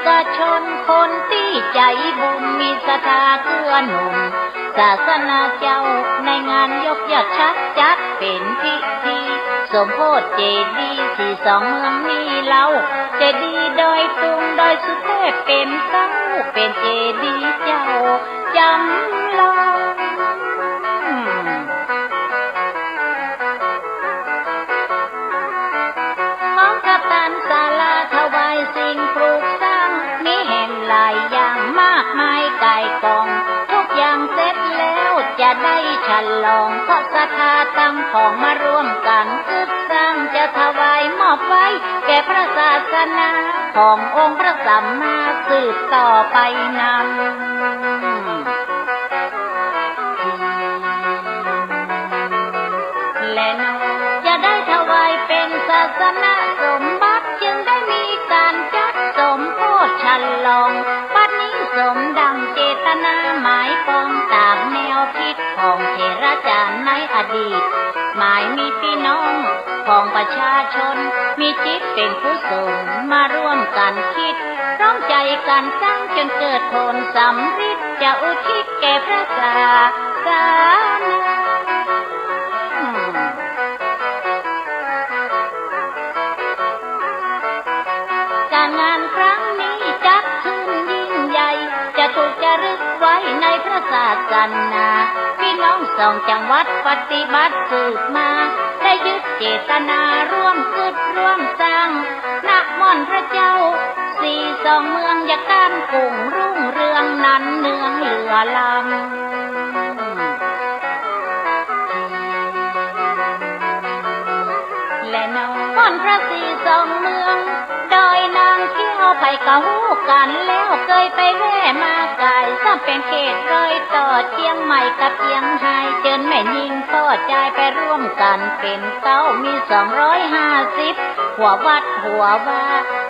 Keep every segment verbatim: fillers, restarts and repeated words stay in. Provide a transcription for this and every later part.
ประชาชนคนตี้ใจ๋บุญมีศรัทธาเกื้อหนุนศาสนาเจ้า ในงานยกยอดชักจัดเป๋นพิธีสมโภชเจดีย์สี่สองเมืองนี้เล่า เจดีย์ดอยตุงดอยสุเทพเป๋นเก๊า เป๋นเจดีย์เจ้าจ๋ำลอง พร้อมกับตานศาลาถวายสิ่งปลูกสร้าง มีแห่งหลายอย่างมากมายก่ายกอง ทุกอย่างเสร็จแล้วจะได้ฉลอง เพราะศรัทธาตังผองมาร่วมกั๋นกึ๊ดสร้าง จะถวายมอบไว้แก่พระศาสนาขององค์พระสัมมาสืบต่อไปนั้น แลนอ จะได้ถวายเป๋นศาสนสมบัติ จึงได้มีก๋านจัดสมโภชฉลอง บัดนี้สมดังเจตนาหมายปอง ต๋ามแนวคิดของเถราจ๋ารย์ในอดีต หมายมีปี้น้องของประชาชน มีจิตเป๋นกุศลมาร่วมกั๋นคิด พร้อมใจ๋กั๋นสร้างจ๋นเกิดผลสำริด จะอุทิศแก่พระศาสนา ก๋านงานครั้งนี้จัดขึ้นยิ่งใหญ่ จะถูกจารึกไว้ในพระศาสนา ปี้น้องสองจังหวัดปฏิบัติสืบมา ได้ยึดเจตนาร่วมกึ๊ดร่วมสร้าง นะม่อนพระเจ้าสี่สองเมือง อย่าก้านกุ่งรุ่งเรืองนันเนืองเหลือล้ำ แลนอ ม่อนพระสี่สองเมือง ดอยนางแก้ว ใผก็ฮู้กั๋นแล้ว เกยไปแว่มาก่าย ซ้ำเป๋นเขตรอยต่อเจียงใหม่กับเจียงฮาย เจิญแม่ญิงป้อจายไปร่วมกั๋นเป๋นเก๊า มีสองร้อยห้าสิบ หัววัดหัววา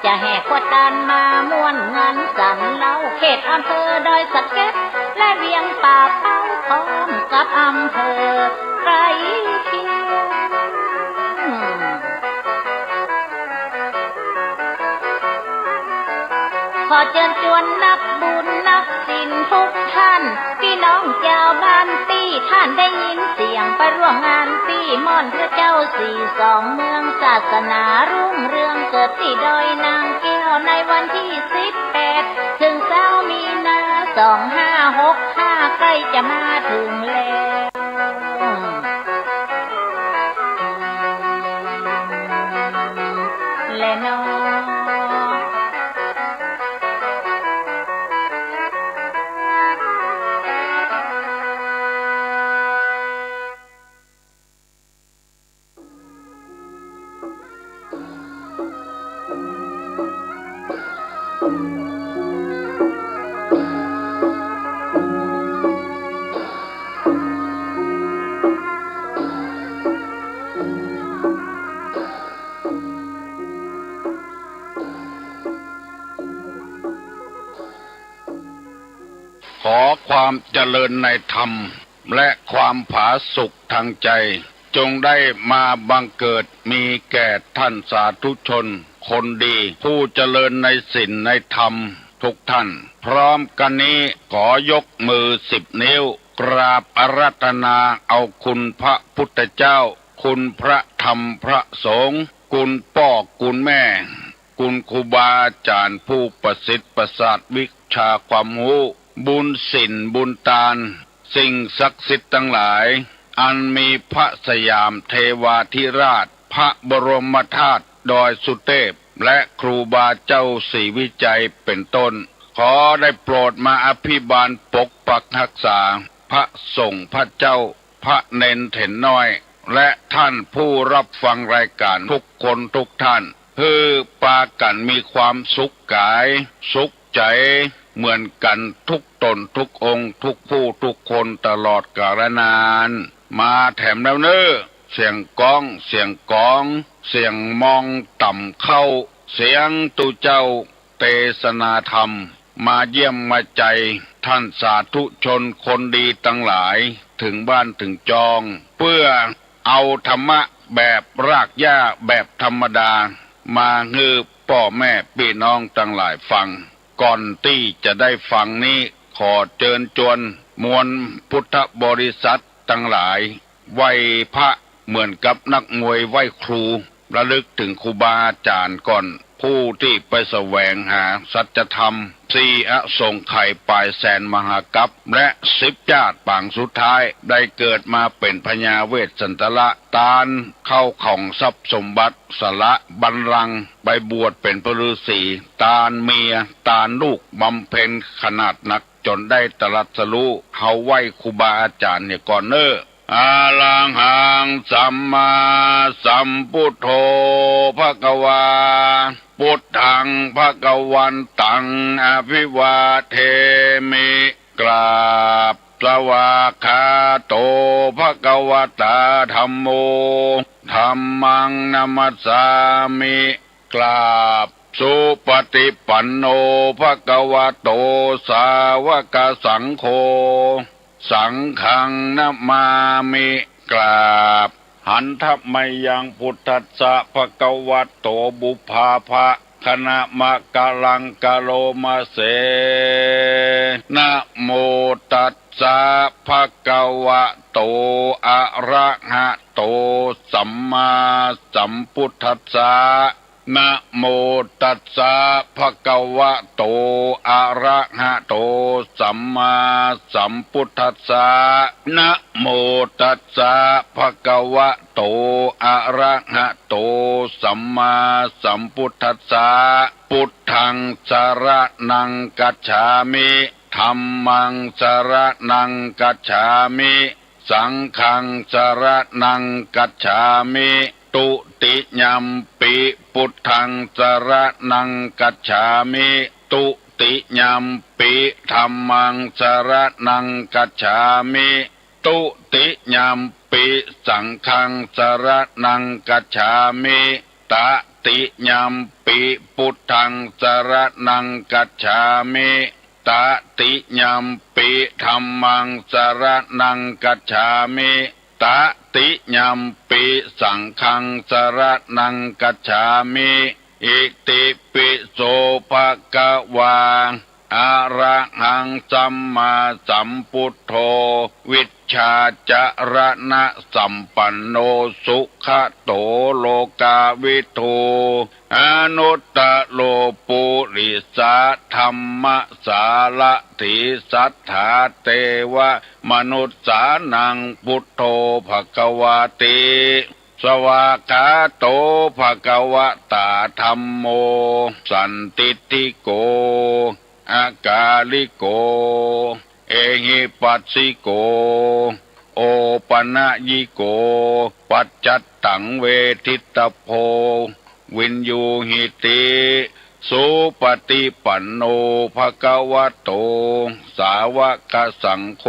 จะแห่ขวัญตานมาม่วนงานสรรค์เล่า เขตอำเภอดอยสะเก็ด และเวียงป่าเป้า พร้อมกับอำเภอใกล้เคียง ขอเจิญจวนนักบุญนักศิลทุกท่าน ปี้น้องจาวบ้านตี้ ต้านได้ยินเสียงไปร่วมงานตี้ม่อนพระเจ้าสี่สองเมือง ศาสนารุ่งเรืองเกิดตี้ดอยนางแก้ว ในวันตี้สิบแปด เถิงซาวมีนา สองห้าหกห้า ใก้จะมาเถิงแล้ว แลนอ ขอความเจริญในธรรม และความผาสุกทางใจ จงได้มาบังเกิดมีแก่ท่านสาธุชนคนดี ผู้เจริญในศีลในธรรมทุกท่าน พร้อมกันนี้ขอยกมือสิบนิ้ว กราบอาราธนาเอาคุณพระพุทธเจ้า คุณพระธรรมพระสงฆ์ คุณป้อคุณแม่ คุณครูบาอาจ๋ารย์ผู้ประสิทธิ์ประสาทวิชาความฮู้ บุญศีลบุญตาน สิ่งศักดิ์สิทธิ์ตังหลาย อันมีพระสยามเทวาธิราช พระบรมธาตุดอยสุเทพ และครูบาเจ้าศรีวิชัยเป็นต้น ขอได้โปรดมาอภิบาลปกปักรักษา พระสงฆ์พระเจ้า พระเณรเถรน้อย และท่านผู้รับฟังรายการทุกคนทุกท่าน หื้อปากั๋นมีความสุขก๋าย สุขใจ๋ เหมือนกั๋นทุกต๋นทุกองค์ ทุกผู้ทุกคนตลอดกาลนาน มาแถมแล้วเน่อ เสียงก้อง เสียงกอง เสียงมองต่ำเข้า เสียงตุ๊เจ้า เตสนาธรรม มาเยี่ยมมาใจท่านสาธุชนคนดีตังหลาย เถิงบ้านเถิงจอง เพื่อเอาธรรมะแบบรากหญ้าแบบธรรมดา มาหื้อป้อแม่ปี้น้องตังหลายฟัง ก่อนตี้จะได้ฟังนี้ ขอเจิญจวนมวลพุทธบริษัทตังหลาย ไหว้พระเหมือนกับนักมวยไหว้ครู ระลึกถึงครูบาอาจ๋ารย์ก่อน ผู้ตี้ไปแสวงหาสัจธรรม สี่อสงไขยป๋ายแสนมหากัป และสิบจาติปางสุดท้าย ได้เกิดมาเป๋นพญาเวสสันดร ตานเข้าของทรัพย์สมบัติ สละบัลลังก์ไปบวชเป๋นพระฤาษี ตานเมีย ตานลูก บำเพ็ญขนาดนัก จ๋นได้ตรัสรู้ เฮาไหว้ครูบาอาจ๋ารย์เหียก่อนเน่อ อะระหังสัมมาสัมพุทโธ ภะคะวา พุทธัง ภะคะวันตัง อะภิวาเทมิ กราบ สวากขาโต ภะคะวะตา ธัมโม ธัมมัง นะมัสสามิ กราบ สุปะฏิปันโน ภะคะวะโต สาวะกะสังโฆ สังฆัง นะมามิ กราบ หันทะมะยัง พุทธัสสะ ภะคะวะโต ปุพพาภะคะ นะมะกะลัง กะโรมะเส นะโมตัสสะ ภะคะวะโต อะระหะโต สัมมาสัมพุทธัสสะ นะโมตัสสะ ภะคะวะโต อะระหะโต สัมมาสัมพุทธัสสะ นะโมตัสสะ ภะคะวะโต อะระหะโต สัมมาสัมพุทธัสสะ พุทธัง สะระณัง กัจฉามิ ธัมมัง สะระณัง กัจฉามิ สังฆัง สะระณัง กัจฉามิ ตุติยัมปิ พุทธัง สะระณัง กัจฉามิ ตุติยัมปิ ธัมมัง สะระณัง กัจฉามิ ตุติยัมปิ สังฆัง สะระณัง กัจฉามิ ตะติยัมปิ พุทธัง สะระณัง กัจฉามิ ตะติยัมปิ ธัมมัง สะระณัง กัจฉามิ ตะติยัมปิ สังฆัง สะระณัง กัจฉามิ อิติปิโส ภะคะวา อะระหังสัมมาสัมพุทโธ วิชชาจะระณะสัมปันโน สุขะโต โลกาวิทู อนุตตะโร ปุริสะธัมมะสารถี สัทธาเตวะมนุสสานัง พุทโธ ภะคะวาติ สวากขาโต ภะคะวะตา ธัมโม สันทิฏฐิโก อะกาลิโก เอหิปัสสิโก โอปะนะยิโก ปัจจัตตัง เวทิตะโพ วิญญูหิติ สุปะฏิปันโน ภะคะวะโต สาวะกะสังโฆ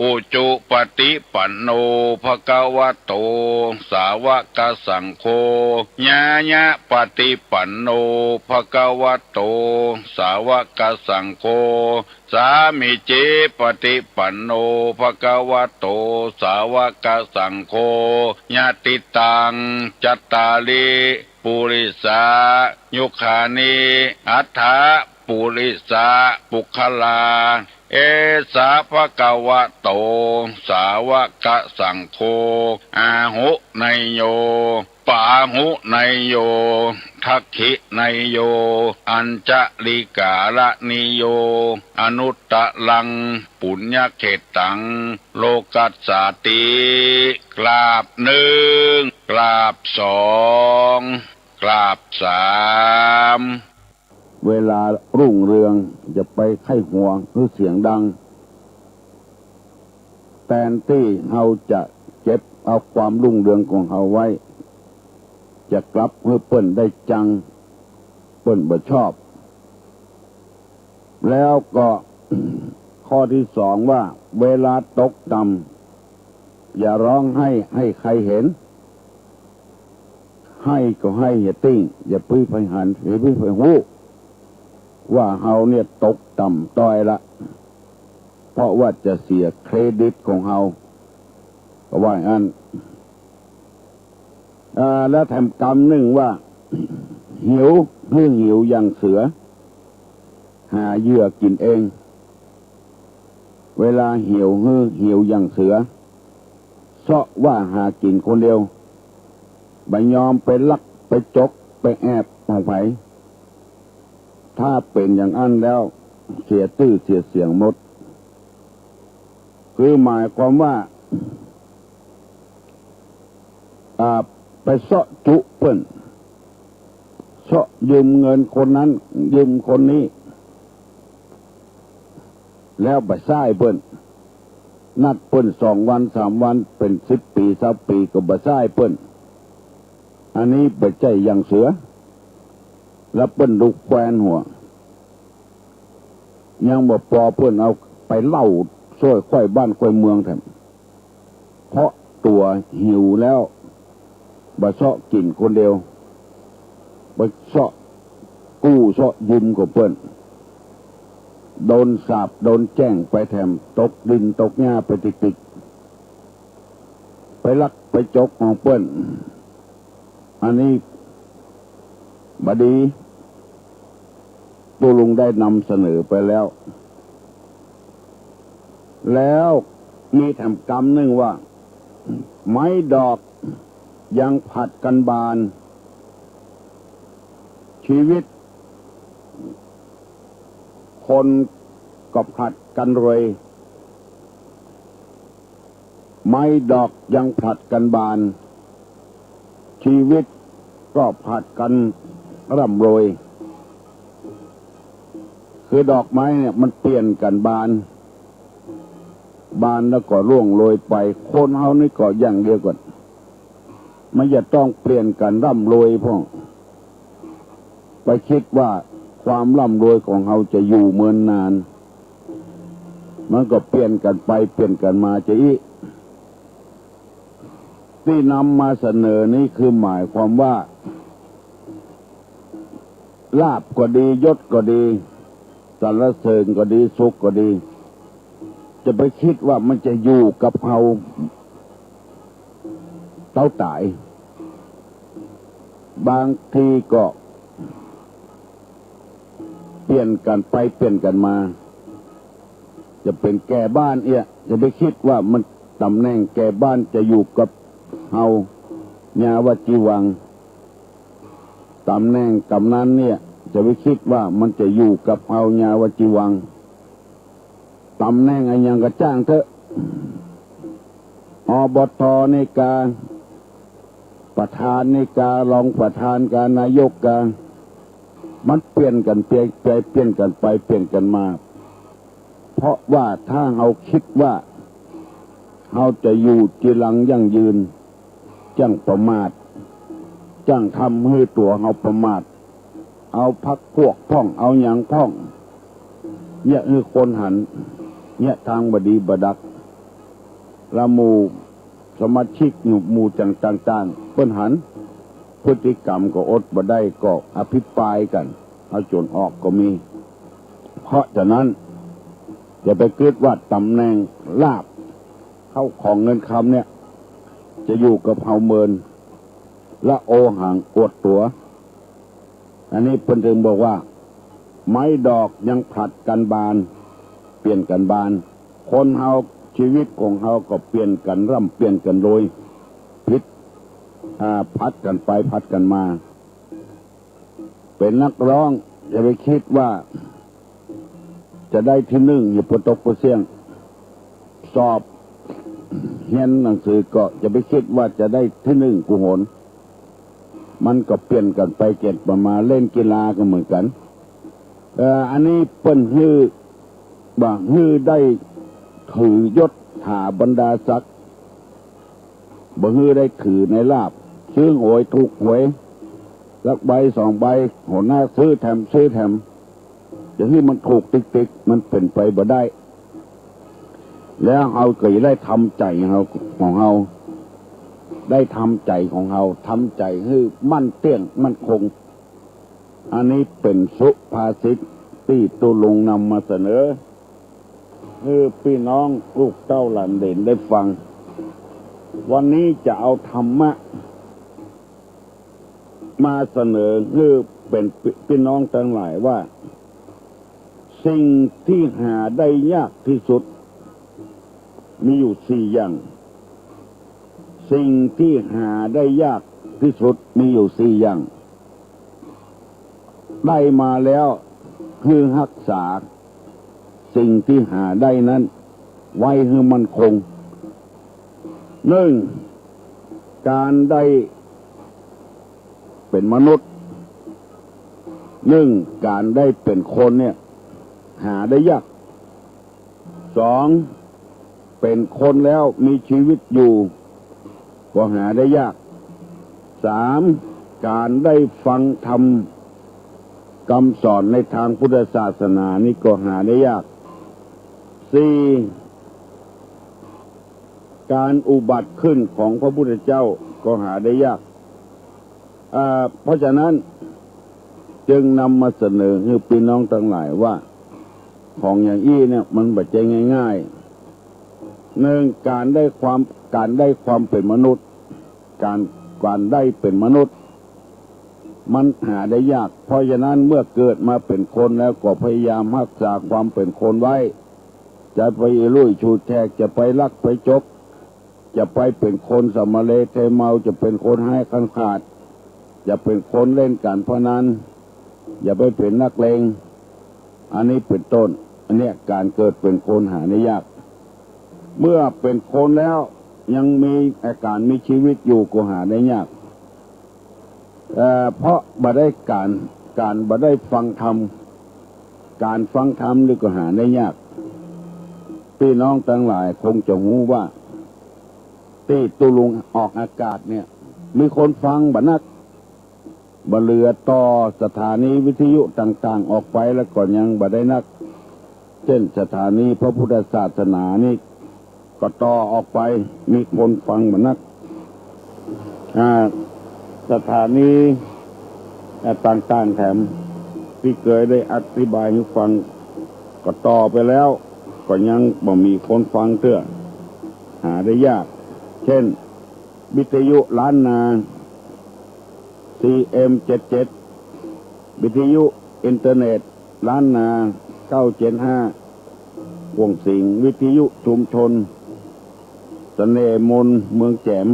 อุจุปะฏิปันโน ภะคะวะโต สาวะกะสังโฆ ญาญะปะฏิปันโน ภะคะวะโต สาวะกะสังโฆ สามีจิปะฏิปันโน ภะคะวะโต สาวะกะสังโฆ ยะติตัง จัตตาริ ปุริสา ยุคคานิ อัฏฐะ ปุริสะ ปุคคลา เอสะ ภะคะวะโต สาวะกะสังโฆ อาหุเนยโย ปาหุเนยโย ทักขิเนยโย อัญชะลิกาละนิโย อนุตตะรัง ปุญญะเขตตัง โลกัสสาติ กราบหนึ่ง กราบสอง กราบสาม เวลารุ่งเรืองจะไปใค่ห่วงหรือเสียงดัง แตนตี้เฮาจะเก็บเอาความรุ่งเรืองของเฮาไว้ จะกลับหื้อเปิ้นได้จัง เปิ้นบ่ชอบ แล้วก็ ข้อตี้สองว่า เวลาตกต่ำ อย่าฮ้องไห้ให้ใครหัน ไห้ก็ไห้เหียติ้ง อย่าปื้อใผหัน อย่าปื้อใผฮู้ ว่าเฮาเนี่ยตกต่ำต้อยละ เพราะว่าจะเสียเครดิตของเฮา ก็ว่าอย่างนั้น อ่า แล้วแถมกำนึ่งว่า หิว หื้อหิวอย่างเสือ หาเหยื่อกิ๋นเอง เวลาหิวหื้อหิวอย่างเสือ เซาะว่าหากิ๋นคนเดียว บ่ยอมไปลักไปจกไปแอบของใผ ถ้าเป๋นอย่างอั้นแล้ว เสียจื้อเสียเสียงหมด คือหมายความว่า อ่า ไปเซาะจุเปิ้น เซาะยืมเงินคนนั้น ยืมคนนี้ แล้วบ่ใจ๊เปิ้น นัดเปิ้นสองวันสามวัน เป๋นสิบปี๋ซาวปี๋ก็บ่ใจ๊เปิ้น อันนี้บ่ใจ้อย่างเสือ แล้วเปิ้นดุแควนหัว ยังบ่ปอ เปิ้นเอาไปเล่าซ่อยใคว่บ้านใคว่เมืองแถม เพราะตั๋วหิวแล้ว บ่เซาะกิ๋นคนเดียว บ่เซาะกู้เซาะยืมของเปิ้น โดนสาปโดนแจ้งไปแถม ตกดินตกหญ้าไปติ๊กๆ ไปลักไปจกของเปิ้น อันนี้บ่ดี ตุ๊ลุงได้นำเสนอไปแล้ว แล้วมีแถมกำนึ่งว่า ไม้ดอกยังผลัดกั๋นบาน ชีวิตคนก็ผลัดกั๋นรวย ไม้ดอกยังผลัดกั๋นบาน ชีวิตก็ผลัดกั๋นร่ำรวย คือดอกไม้เนี่ยมันเปลี่ยนกั๋นบาน บานแล้วก็ร่วงโรยไป คนเฮานี่ก็อย่างเดียวกั๋น มันจะต้องเปลี่ยนกั๋นร่ำรวยพ่อง ไปกึ๊ดว่าความร่ำรวยของเฮาจะอยู่เมินนาน มันก็เปลี่ยนกั๋นไปเปลี่ยนกั๋นมาจะอี้ ตี้นำมาเสนอนี้คือหมายความว่า ลาภก็ดี ยศก็ดี สรรเสริญก็ดี สุขก็ดี จะไปกึ๊ดว่ามันจะอยู่กับเฮาเต้าต๋าย บางทีก็เปลี่ยนกั๋นไปเปลี่ยนกั๋นมา จะเป๋นแก่บ้านเอี้ย จะไปกึ๊ดว่ามันต๋ำแหน่งแก่บ้านจะอยู่กับเฮายาวจีวัง ต๋ำแหน่งกำนันเนี่ย จะไปกึ๊ดว่ามันจะอยู่กับเฮายาวจีวัง ต๋ำแหน่งอะหยังก็จ้างเต๊อะ อบต.นี่กา ประธานนี่กา รองประธานกา นายกกา มันเปลี่ยนกั๋นไป เปลี่ยนกั๋นไปเปลี่ยนกั๋นมา เพราะว่าถ้าเฮากึ๊ดว่าเฮาจะอยู่จีรังยั่งยืน จั้งประมาท จั้งทำหื้อตั๋วเฮาประมาท เอาพรรคพวกพ่อง เอาหยังพ่อง เยียะหื้อคนหัน เยียะตางบ่ดีบ่ดัก ละหมู่สมาชิกหมู่ต่างๆ เปิ้นหัน พฤติกรรมก็อดบ่ได้ ก็อภิปรายกั๋น เอาจ๋นออกก็มี เพราะฉะนั้น จะไปกึ๊ดว่าต๋ำแหน่งลาภ เข้าของเงินคำเนี่ย จะอยู่กับเฮาเมิน ละโอหังอวดตั๋ว อันนี้เปิ้นจึงบอกว่า ไม้ดอกยังผลัดกั๋นบาน เปลี่ยนกั๋นบาน คนเฮา ชีวิตของเฮาก็เปลี่ยนกั๋นร่ำเปลี่ยนกั๋นรวย ผิด อ่า ผลัดกั๋นไปผลัดกั๋นมา เป๋นนักร้อง อย่าไปกึ๊ดว่า จะได้ตี้นึ่งอยู่ปอตกปอเสี้ยง สอบเฮียนหนังสือก็อย่าไปกึ๊ดว่าจะได้ตี้นึ่งกู้หน มันก็เปลี่ยนกั๋นไปเปลี่ยนกั๋นมา เล่นกีฬาก็เหมือนกั๋น เอ่อ อันนี้เปิ้นหื้อ บ่หื้อได้ถือยศถาบรรดาศักดิ์ บ่หื้อได้ถือในลาภ ซื้อหวยถูกหวย สักใบสองใบ หัวหน้าซื้อแถม ซื้อแถม จะหื้อมันถูกติ๊กๆ มันเป๋นไปบ่ได้ แล้วเฮาก็จะได้ทำใจ๋เฮา ของเฮา ได้ทำใจ๋ของเฮา ทำใจ๋หื้อมั่นเตี้ยงมั่นคง อันนี้เป๋นสุภาษิตตี้ตุ๊ลุงนำมาเสนอ หื้อปี้น้องลูกเต้าหลานเหลนได้ฟัง วันนี้จะเอาธรรมะ มาเสนอหื้อเป๋นปี้น้องตังหลายว่า สิ่งที่หาได้ยากที่สุดมีอยู่สี่อย่าง สิ่งที่หาได้ยากที่สุดมีอยู่สี่อย่าง ได้มาแล้วคือฮักษาสิ่งที่หาได้นั้นไว้หื้อมั่นคง หนึ่ง ก๋านได้เป๋นมนุษย์ หนึ่ง ก๋านได้เป๋นคนเนี่ย หาได้ยาก สอง เป๋นคนแล้วมีจีวิตอยู่ ก็หาได้ยาก สาม ก๋านได้ฟังธรรมกำสอนในตางพุทธศาสนานี่ก็หาได้ยาก สี่ ก๋านอุบัติขึ้นของพระพุทธเจ้าก็หาได้ยาก อ่า เพราะฉะนั้นจึงนำมาเสนอหื้อปี้น้องตังหลายว่า ของอย่างอี้เนี่ยมันบ่ใจ้ง่ายๆ หนึ่ง ก๋านได้ความ ก๋านได้ความเป๋นมนุษย์ ก๋าน ก๋านได้เป๋นมนุษย์ มันหาได้ยาก เพราะฉะนั้นเมื่อเกิดมาเป๋นคนแล้วก็พยายามฮักษาความเป๋นคนไว้ จะไปอิรุ่ยฉูดแฉก จะไปลักไปจก จะไปเป๋นคนสำมะเลเทเมา จะเป๋นคนฮ้ายคันขาด จะเป๋นคนเล่นก๋านพนัน อย่าไปเป๋นนักเลง อันนี้เป๋นต้น อันเนี้ยก๋านเกิดเป๋นคนหาได้ยาก เมื่อเป๋นคนแล้วยังมีอาก๋านมีจีวิตอยู่ก็หาได้ยาก เอ่อ เพราะบ่ได้ก๋าน ก๋านบ่ได้ฟังธรรม ก๋านฟังธรรมนี่ก็หาได้ยาก ปี้น้องตังหลายคงจะฮู้ว่า ตี้ตุ๊ลุงออกอากาศเนี่ย มีคนฟังบ่นัก บ่เหลือต่อสถานีวิทยุต่างๆ ออกไปแล้วก็ยังบ่ได้นัก เจ้นสถานีพระพุทธศาสนานี่ก็ต่อออกไป มีคนฟังบ่นัก อ่า สถานี อ่า ต่างๆ แถมตี้เกยได้อธิบายหื้อฟัง ก็ต่อไปแล้ว ก็ยังบ่มีคนฟังเตื้อ หาได้ยาก เจ้น วิทยุล้านนา ซีเอ็มเจ็ดเจ็ด วิทยุอินเทอร์เน็ตล้านนา เก้าเจ็ดห้า ข่วงสิงห์ วิทยุชุมชน เสน่ห์มนต์เมืองแจ๋ม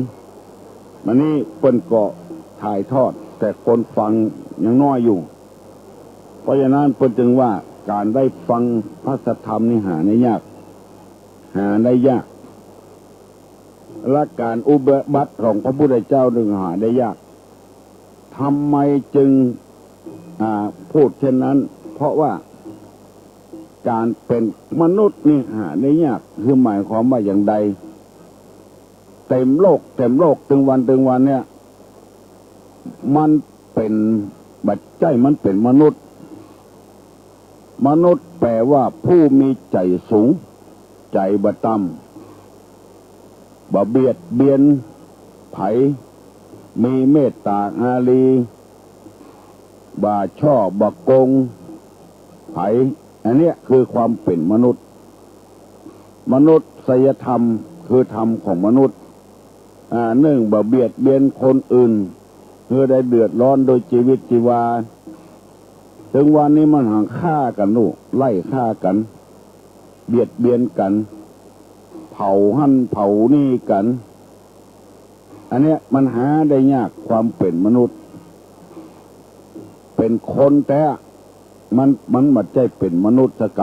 มานี่เปิ้นก็ถ่ายทอด แต่คนฟังยังน้อยอยู่ เพราะฉะนั้นเปิ้นจึงว่าก๋านได้ฟังพระสัทธรรมนี่หาได้ยาก หาได้ยาก และก๋านอุบัติของพระพุทธเจ้านี่หาได้ยาก ทำไมจึง อ่า พูดเช่นนั้น เพราะว่าก๋านเป๋นมนุษย์นี่หาได้ยาก คือหมายความว่าอย่างใด เต็มโลก เต็มโลก ตึงวัน ตึงวันเนี่ย มันเป๋น บ่ใจ้มันเป๋นมนุษย์ มนุษย์แปลว่าผู้มีใจ๋สูง ใจ๋บ่ต่ำ บ่เบียดเบียนใผ มีเมตตาอารี บ่ช่อบ่โกงใผ อันเนี้ยคือความเป๋นมนุษย์ มนุษยธรรมคือธรรมของมนุษย์ อ่า หนึ่ง บ่เบียดเบียนคนอื่น หื้อได้เดือดร้อนโดยจีวิตจีวา ตึงวันนี้มันหังฆ่ากั๋นนู่น ไล่ฆ่ากั๋น เบียดเบียนกั๋น เผาหั้นเผานี่กั๋น อันเนี้ยมันหาได้ยาก ความเป๋นมนุษย์ เป๋นคนแต๊ มัน มันบ่ใจ้เป๋นมนุษย์สักก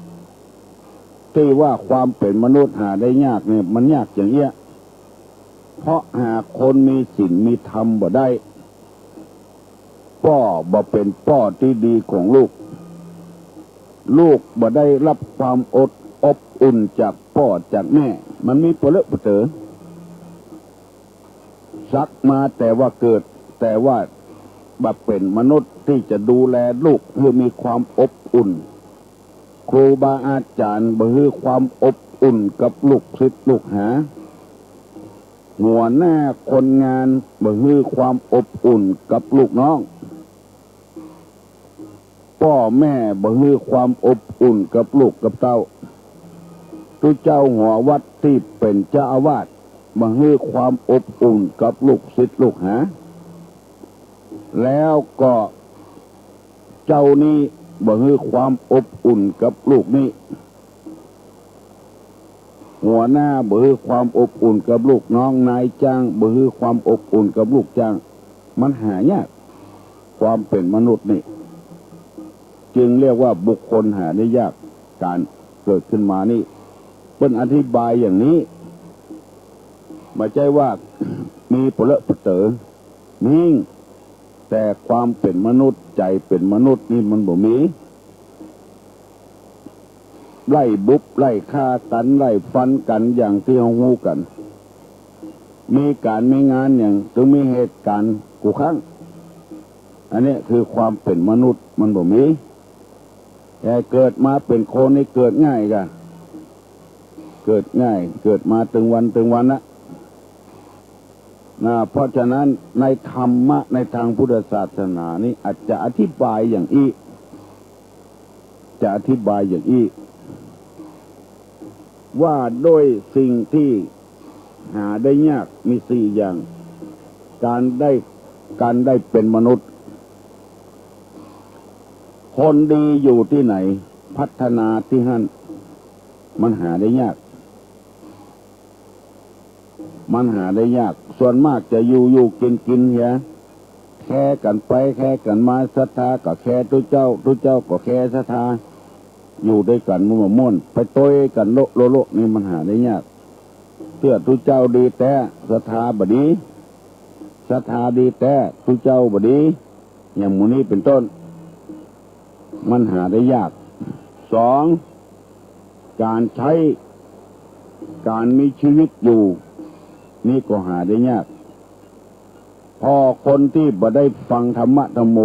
ำ ตี้ว่าความเป๋นมนุษย์หาได้ยากเนี่ย มันยากอย่างเอี้ย เพราะหาคนมีศีลมีธรรมบ่ได้ ป้อบ่เป๋นป้อตี้ดีของลูก ลูกบ่ได้ฮับความอด อบอุ่นจากป้อจากแม่ มันมีปะเลอะปะเต๋อ สักมาแต่ว่าเกิด แต่ว่าบ่เป๋นมนุษย์ตี้จะดูแลลูกหื้อมีความอบอุ่น ครูบาอาจ๋ารย์บ่หื้อความอบอุ่นกับลูกศิษย์ลูกหา หัวหน้าคนงานบ่หื้อความอบอุ่นกับลูกน้อง ป้อแม่บ่หื้อความอบอุ่นกับลูกกับเต้า ตุ๊เจ้าหัววัดตี้เป๋นเจ้าอาวาสบ่หื้อความอบอุ่นกับลูกศิษย์ลูกหา แล้วก็เจ้านี้ บ่หื้อความอบอุ่นกับลูกหนี้ หัวหน้าบ่หื้อความอบอุ่นกับลูกน้อง นายจ้างบ่หื้อความอบอุ่นกับลูกจ้าง มันหายาก ความเป๋นมนุษย์นี่ จึงเรียกว่าบุคคลหาได้ยาก ก๋านเกิดขึ้นมานี่ เปิ้นอธิบายอย่างนี้ บ่ใจ้ว่ามีปะเลอะปะเต๋อ มี แต่ความเป๋นมนุษย์ ใจ๋เป๋นมนุษย์นี่มันบ่มี ไล่บุบไล่ฆ่ากั๋น ไล่ฟันกั๋น อย่างตี้เฮาฮู้กั๋น มีก๋านมีงานหยัง เถิงมีเหตุก๋ารณ์กู้ครั้ง อันนี้คือความเป๋นมนุษย์มันบ่มี แต่เกิดมาเป๋นคนนี่เกิดง่ายก่ะ เกิดง่าย เกิดมาตึงวันตึงวันนะ นะ เพราะฉะนั้นในธรรมะในตางพุทธศาสนานี่อาจจะอธิบายอย่างอี้ จะอธิบายอย่างอี้ ว่าด้วยสิ่งที่หาได้ยากมีสี่อย่าง ก๋านได้ ก๋านได้เป๋นมนุษย์ คนดีอยู่ตี้ไหน พัฒนาตี้หั้น มันหาได้ยาก มันหาได้ยาก ส่วนมากจะอยู่ๆ กิ๋นๆ เหีย แคกั๋นไปแคกั๋นมา ศรัทธาก็แคตุ๊เจ้า ตุ๊เจ้าก็แคศรัทธา อยู่ตวยกั๋นบ่ม่วน ไปตวยกั๋นโละโละโละ นี่มันหาได้ยาก เตื้อตุ๊เจ้าดีแต๊ ศรัทธาบ่ดี ศรัทธาดีแต๊ ตุ๊เจ้าบ่ดี อย่างหมู่นี้เป๋นต้น มันหาได้ยาก สอง ก๋านใจ๊ ก๋านมีจีวิตอยู่ นี่ก็หาได้ยาก เพราะคนตี้บ่ได้ฟังธรรมะธัมโม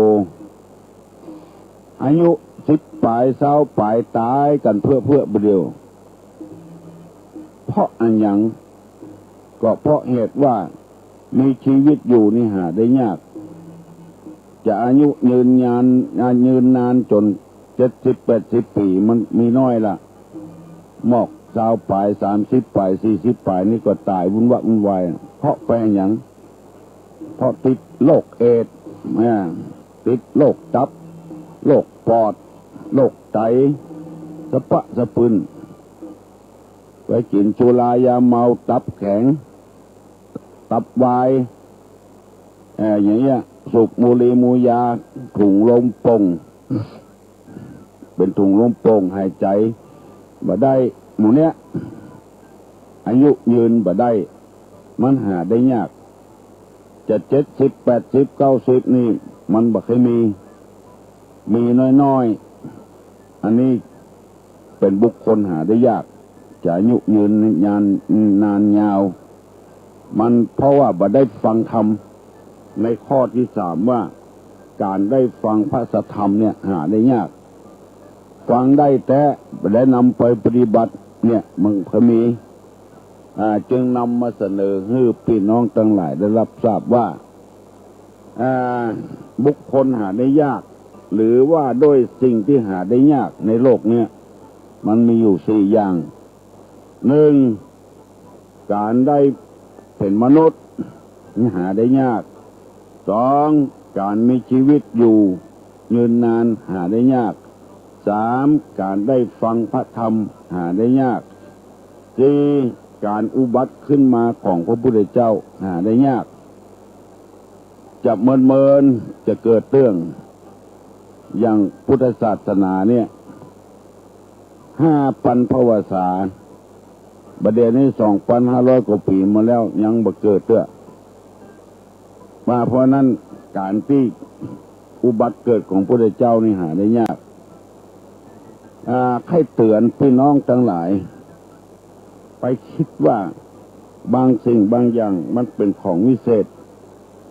อายุสิบป๋าย ซาวป๋าย ต๋ายกั๋นเปื้อๆ บ่าเดี่ยว เพราะอะหยัง ก็เพราะเหตุว่ามีจีวิตอยู่นี่หาได้ยาก จะอายุยืนยาน ยืนนานจ๋นเจ็ดสิบแปดสิบปี๋ มันมีน้อยละ มอกซาวป๋าย สามสิบป๋าย สี่สิบป๋าย นี่ก็ต๋ายวุ่นวะวุ่นวาย เพราะไปอะหยัง เพราะติดโรคเอดส์ อ่า ติดโรคตับ โรคปอด โรคไต สะปะสะปืน ไปกิ๋นสุรายาเมา ตับแข็ง ตับวาย เอ่อ อย่างเงี้ย สูบบุหรี่มูยา ถุงลมโป่ง เป๋นถุงลมโป่ง หายใจ๋บ่ได้ หมู่เนี้ย อายุยืนบ่ได้ มันหาได้ยาก จะเจ็ดสิบ แปดสิบ เก้าสิบ นี่ มันบ่ค่อยมี มีน้อยๆ อันนี้เป๋นบุคคลหาได้ยาก จะอายุยืนยาน นานยาว มันเพราะว่าบ่ได้ฟังธรรม ในข้อตี้สามว่า ก๋านได้ฟังพระสัทธรรมเนี่ยหาได้ยาก ฟังได้แต๊ บ่ได้นำไปปฏิบัติเนี่ย มันก็มี อ่า จึงนำมาเสนอหื้อปี้น้องตังหลายได้ฮับทราบว่า อ่า บุคคลหาได้ยาก หรือว่าด้วยสิ่งตี้หาได้ยากในโลกเนี้ย มันมีอยู่สี่อย่าง นึ่ง ก๋านได้เป๋นมนุษย์ นี่หาได้ยาก สอง ก๋านมีจีวิตอยู่ยืนนานหาได้ยาก สาม ก๋านได้ฟังพระธรรมหาได้ยาก สี่ ก๋านอุบัติขึ้นมาของพระพุทธเจ้าหาได้ยาก จะเมินๆ จะเกิดเตื้อง อย่างพุทธศาสนาเนี่ย ห้าปันภวสา บ่าเดี่ยวนี้ สองปันห้าร้อยกว่าปี๋มาแล้ว ยังบ่เกิดเตื้อ ว่าเพราะนั้นก๋านตี้อุบัติเกิดของพุทธเจ้านี่หาได้ยาก อ่า ใค่เตื๋อนปี้น้องตังหลาย ไปกึ๊ดว่าบางสิ่งบางอย่างมันเป๋นของวิเศษ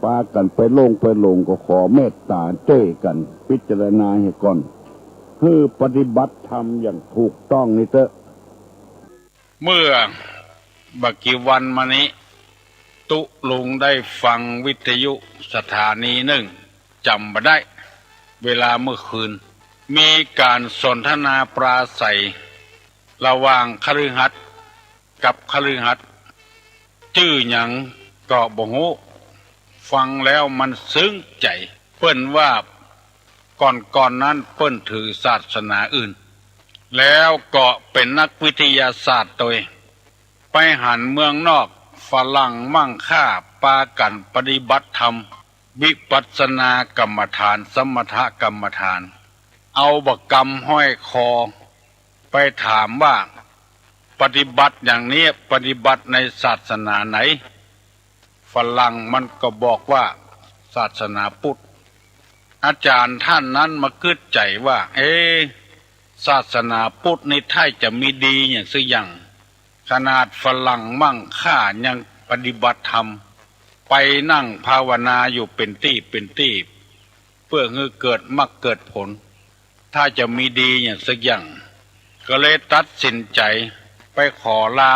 ปากั๋นไปหลงไปหลง ก็ขอเมตต๋าจ้วยกั๋นพิจารณาเหียก่อน หื้อปฏิบัติธรรมอย่างถูกต้องนี่เต๊อะ เมื่อบ่กี่วันมานี้ ตุ๊ลุงได้ฟังวิทยุสถานีนึ่ง จ๋ำบ่ได้ เวลาเมื่อคืน มีก๋านสนทนาปราศรัยระหว่างคฤหัสถ์กับคฤหัสถ์ จื้อหยังก็บ่ฮู้ ฟังแล้วมันซึ้งใจ๋ เปิ้นว่า ก่อนๆ นั้นเปิ้นถือศาสนาอื่น แล้วก็เป๋นนักวิทยาศาสตร์ตวย ไปหันเมืองนอกฝรั่งมั่งค่าปากั๋นปฏิบัติธรรม วิปัสสนากรรมฐาน สมถกรรมฐาน เอาบ่ากำห้อยคอ ไปถามว่าปฏิบัติอย่างนี้ปฏิบัติในศาสนาไหน ฝรั่งมันก็บอกว่าศาสนาพุทธ อาจ๋ารย์ต้านนั้นมากึ๊ดใจ๋ว่า เอ๊ะ ศาสนาพุทธนี่ถ้าจะมีดีอย่างสักอย่าง ขนาดฝรั่งมั่งค่ายังปฏิบัติธรรม ไปนั่งภาวนาอยู่เป๋นตี้เป๋นตี้ เปื้อหื้อเกิดมรรคเกิดผล ถ้าจะมีดีอย่างสักอย่าง ก็เลยตัดสินใจ๋ไปขอลา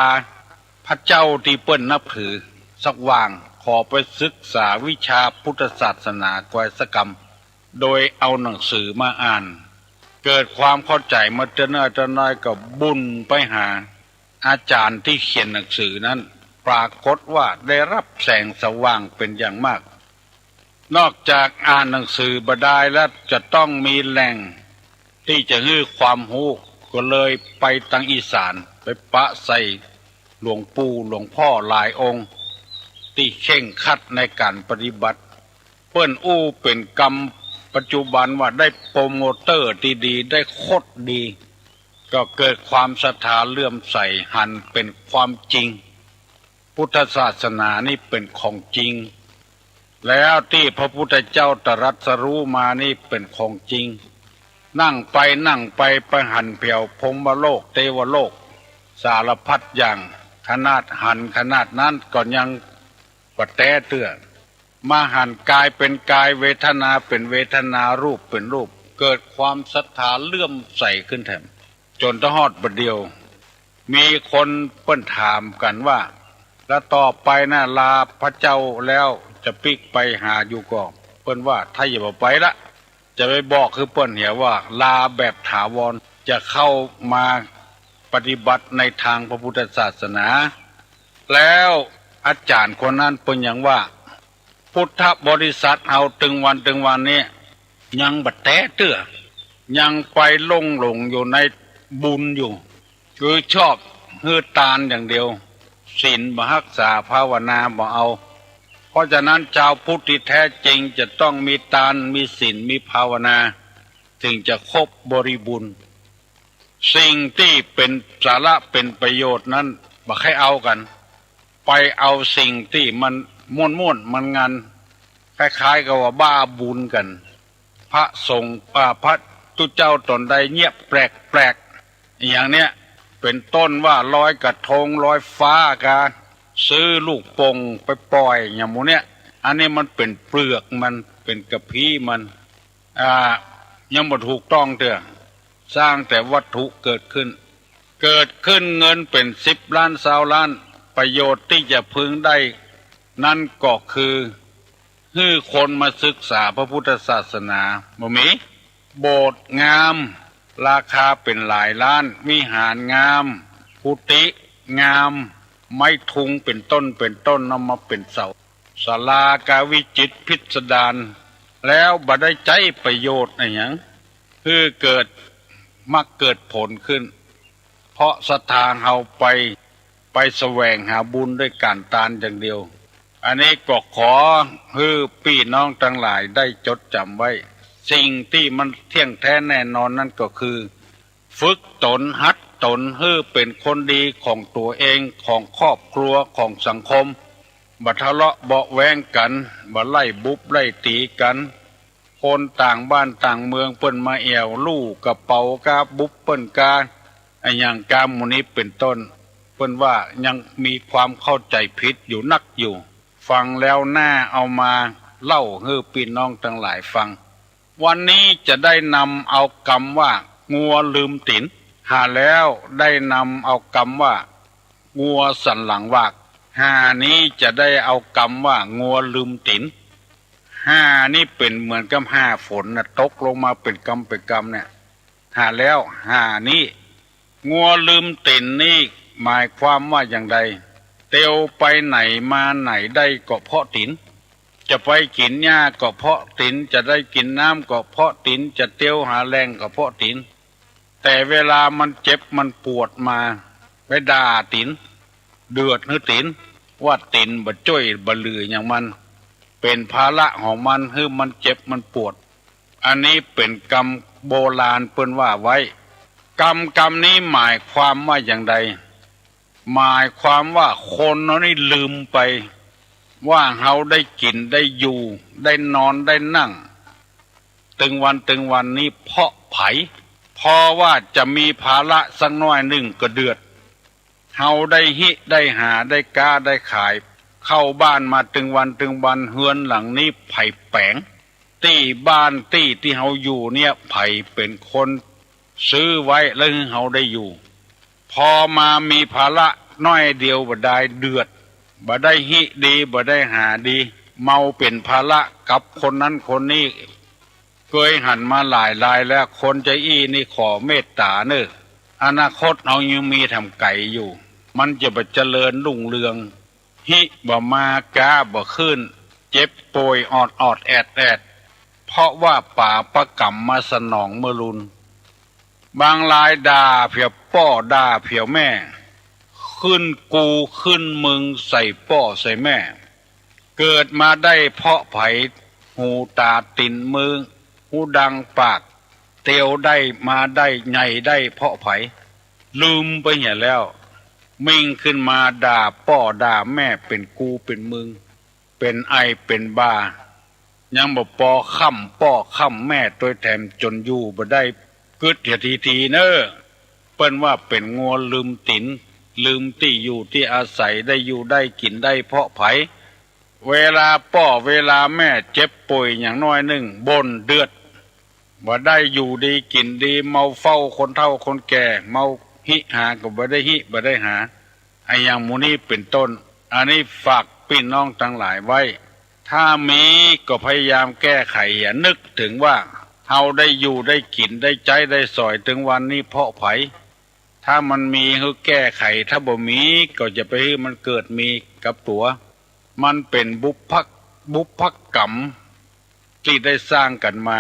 พระเจ้าตี้เปิ้นนับถือสักวาง ขอไปศึกษาวิชาพุทธศาสนาก๋อยสักกำ โดยเอาหนังสือมาอ่าน เกิดความเข้าใจ๋มาเตื้อน้อยเตื้อน้อยก็บุ่นไปหา อาจ๋ารย์ตี้เขียนหนังสือนั้น ปรากฏว่าได้รับแสงสว่างเป๋นอย่างมาก นอกจากอ่านหนังสือบ่ดายแล้วจะต้องมีแหล่งตี้จะหื้อความฮู้ ก็เลยไปตางอีสาน ไปปะใส่หลวงปู่หลวงพ่อหลายองค์ ตี้เคร่งครัดในก๋านปฏิบัติ เปิ้นอู้เป๋นกำปัจจุบันว่าได้โปรโมเตอร์ตี้ดี ได้โคตรดี ก็เกิดความศรัทธาเลื่อมใสหันเป๋นความจริง พุทธศาสนานี่เป๋นของจริง แล้วตี้พระพุทธเจ้าตรัสรู้มานี่เป๋นของจริง นั่งไปนั่งไปไปหันแผวพรหมโลก เตวโลก สารพัดอย่าง ขนาดหันขนาดนั้นก็ยังบ่แต๊เตื้อ มาหันก๋ายเป๋นก๋าย เวทนาเป๋นเวทนา รูปเป๋นรูป เกิดความศรัทธาเลื่อมใสขึ้นแถม จ๋นตะฮอดบ่าเดี่ยว มีคนเปิ้นถามกั๋นว่า แล้วต่อไปน่ะลาพระเจ้าแล้วจะปิ๊กไปหาอยู่ก่อ เปิ้นว่าถ้าอย่าบ่ไปละ จะไปบอกคือเปิ้นเหียว่าลาแบบถาวร จะเข้ามาปฏิบัติในตางพระพุทธศาสนา แล้วอาจ๋ารย์คนนั้นเปิ้นยังว่า พุทธบริษัทเฮาตึงวันตึงวันนี้ยังบ่แต๊เตื้อ ยังไปหลงหลงอยู่ในบุญอยู่ คือชอบหื้อตานอย่างเดียว ศีลบ่ฮักษา ภาวนาบ่เอา เพราะฉะนั้นจาวพุทธตี้แต๊จริงจะต้องมีตาน มีศีล มีภาวนา เถิงจะครบบริบูรณ์ สิ่งตี้เป๋นสาระเป๋นประโยชน์นั้นบ่ใค่เอากั๋น ไปเอาสิ่งตี้มันม่วนๆ มันงัน คล้ายๆ กับว่าบ้าบุญกั๋น พระสงฆ์ อ่า พระตุ๊เจ้าต๋นใดเยียะแปลกๆ อย่างเนี้ย เป๋นต้นว่าลอยกระทง ลอยฟ้ากา ซื้อลูกโป่งไปป่อยอย่างหมู่เนี้ย อันนี้มันเป๋นเปลือกมัน เป๋นกะพี้มัน อ่า ยังบ่ถูกต้องเตื้อ สร้างแต่วัตถุเกิดขึ้น เกิดขึ้นเงินเป๋นสิบล้าน ซาวล้าน ประโยชน์ตี้จะพึงได้นั้นก็คือ หื้อคนมาศึกษาพระพุทธศาสนา บ่มี โบสถ์งาม ราคาเป๋นหลายล้าน วิหารงาม กุฏิงาม ไม้ทุงเป๋นต้นเป๋นต้น เอามาเป๋นเสา ศาลากาวิจิตรพิสดาร แล้วบ่ได้ใจ๊ประโยชน์อะหยัง หื้อเกิดมรรคเกิดผลขึ้น เพราะศรัทธาเฮาไป ไปแสวงหาบุญด้วยก๋านตานอย่างเดียว อันนี้ก็ขอหื้อปี้น้องตังหลายได้จดจ๋ำไว้ สิ่งตี้มันเตี้ยงแต๊แน่นอนนั้นก็คือ ฝึกต๋น หัดต๋น หื้อเป๋นคนดีของตั๋วเอง ของครอบครัว ของสังคม บ่ทะเลาะเบาะแว้งกั๋น บ่ไล่บุบไล่ตี๋กั๋น คนต่างบ้านต่างเมืองเปิ้นมาแอ่วลู่กระเป๋ากา บุบเปิ้นกา อะหยังกาหมู่นี้เป๋นต้น เปิ้นว่ายังมีความเข้าใจ๋ผิดอยู่นักอยู่ ฟังแล้วน่าเอามาเล่าหื้อปี้น้องตังหลายฟัง วันนี้จะได้นำเอากำว่างัวลืมตี๋น หาแล้วได้นำเอากำว่างัวสันหลังวาก หานี้จะได้เอากำว่างัวลืมตี๋น หานี้เป๋นเหมือนกับหาฝนน่ะ ตกลงมาเป๋นกำเป๋นกำเนี่ย หาแล้ว หานี้ งัวลืมตี๋นนี่หมายความว่าอย่างใด เตียวไปไหนมาไหนได้ก็เพราะตี๋น จะไปกิ๋นหญ้าก็เพาะตี๋น จะได้กิ๋นน้ำก็เพาะตี๋น จะเตียวหาแหล่งก็เพาะตี๋น แต่เวลามันเจ็บมันปวดมา ไปด่าตี๋น เดือดหื้อตี๋น ว่าตี๋นบ่จ้วยบ่เหลือหยังมัน เป๋นภาระของมัน หื้อมันเจ็บมันปวด อันนี้เป๋นกำโบราณเปิ้นว่าไว้ กำ กำนี้หมายความว่าอย่างใด หมายความว่าคนเฮานี่ลืมไปว่าเฮาได้กิ๋นได้อยู่ ได้นอนได้นั่ง ตึงวันตึงวันนี้เพราะใผ พอว่าจะมีภาระสักหน้อยนึ่งก็เดือด เฮาได้ฮิได้หา ได้ก๊าได้ขาย เข้าบ้านมาตึงวันตึงวัน เฮือนหลังนี้ใผแป๋ง ตี้บ้านตี้ตี้เฮาอยู่เนี่ย ใผเป๋นคนซื้อไว้แล้วหื้อเฮาได้อยู่ พอมามีภาระหน้อยเดียวบ่ดายเดือด บ่ได้ฮิดี บ่ได้หาดี เมาเป๋นภาระกับคนนั้นคนนี้ เกยหันมาหลายรายแล้ว คนจาอี้นี่ขอเมตต๋าเน่อ อนาคตเฮายังมีแถมไก๋อยู่ มันจะบ่เจริญรุ่งเรือง ฮิบ่มา ก๊าบ่ขึ้น เจ็บป่วยออดๆ แอดๆ เพราะว่าป๋าประกรรมมาสนองเมื่อลุน บางรายด่าเผียป้อด่าเผียแม่ ขึ้นกูขึ้นมึงใส่ป้อใส่แม่ เกิดมาได้เพราะใผ หูต๋าตี๋นมือ หูดังปาก เตียวได้มาได้ใหญ่ได้เพราะใผ ลืมไปเหียแล้ว มิ่งขึ้นมาด่าป้อด่าแม่เป๋นกูเป๋นมึง เป๋นไอเป๋นบา ยังบ่ปอค่ำป้อค่ำแม่ตวยแถมจ๋นอยู่บ่ได้กึ๊ดเหียทีๆ เน่อ เปิ้นว่าเป๋นงัวลืมตี๋น ลืมตี้อยู่ตี้อาศัย ได้อยู่ได้กิ๋นได้เพราะใผ เวลาป้อเวลาแม่เจ็บป่วยอย่างน้อยนึ่งบ่นเดือด บ่ได้อยู่ดีกิ๋นดี เมาเฝ้าคนเฒ่าคนแก่ เมาฮิหาก็บ่ได้ฮิบ่ได้หา อะหยังหมู่นี้เป๋นต้น อันนี้ฝากปี้น้องตังหลายไว้ ถ้ามีก็พยายามแก้ไข อย่านึกเถิงว่าเฮาได้อยู่ได้กิ๋นได้ใจ๊ได้สอยตึงวันนี้เพราะใผ ถ้ามันมีหื้อแก้ไข ถ้าบ่มีก็อย่าไปหื้อมันเกิดมีกับตั๋ว มันเป๋นบุพพะ บุพพกรรมตี้ได้สร้างกั๋นมา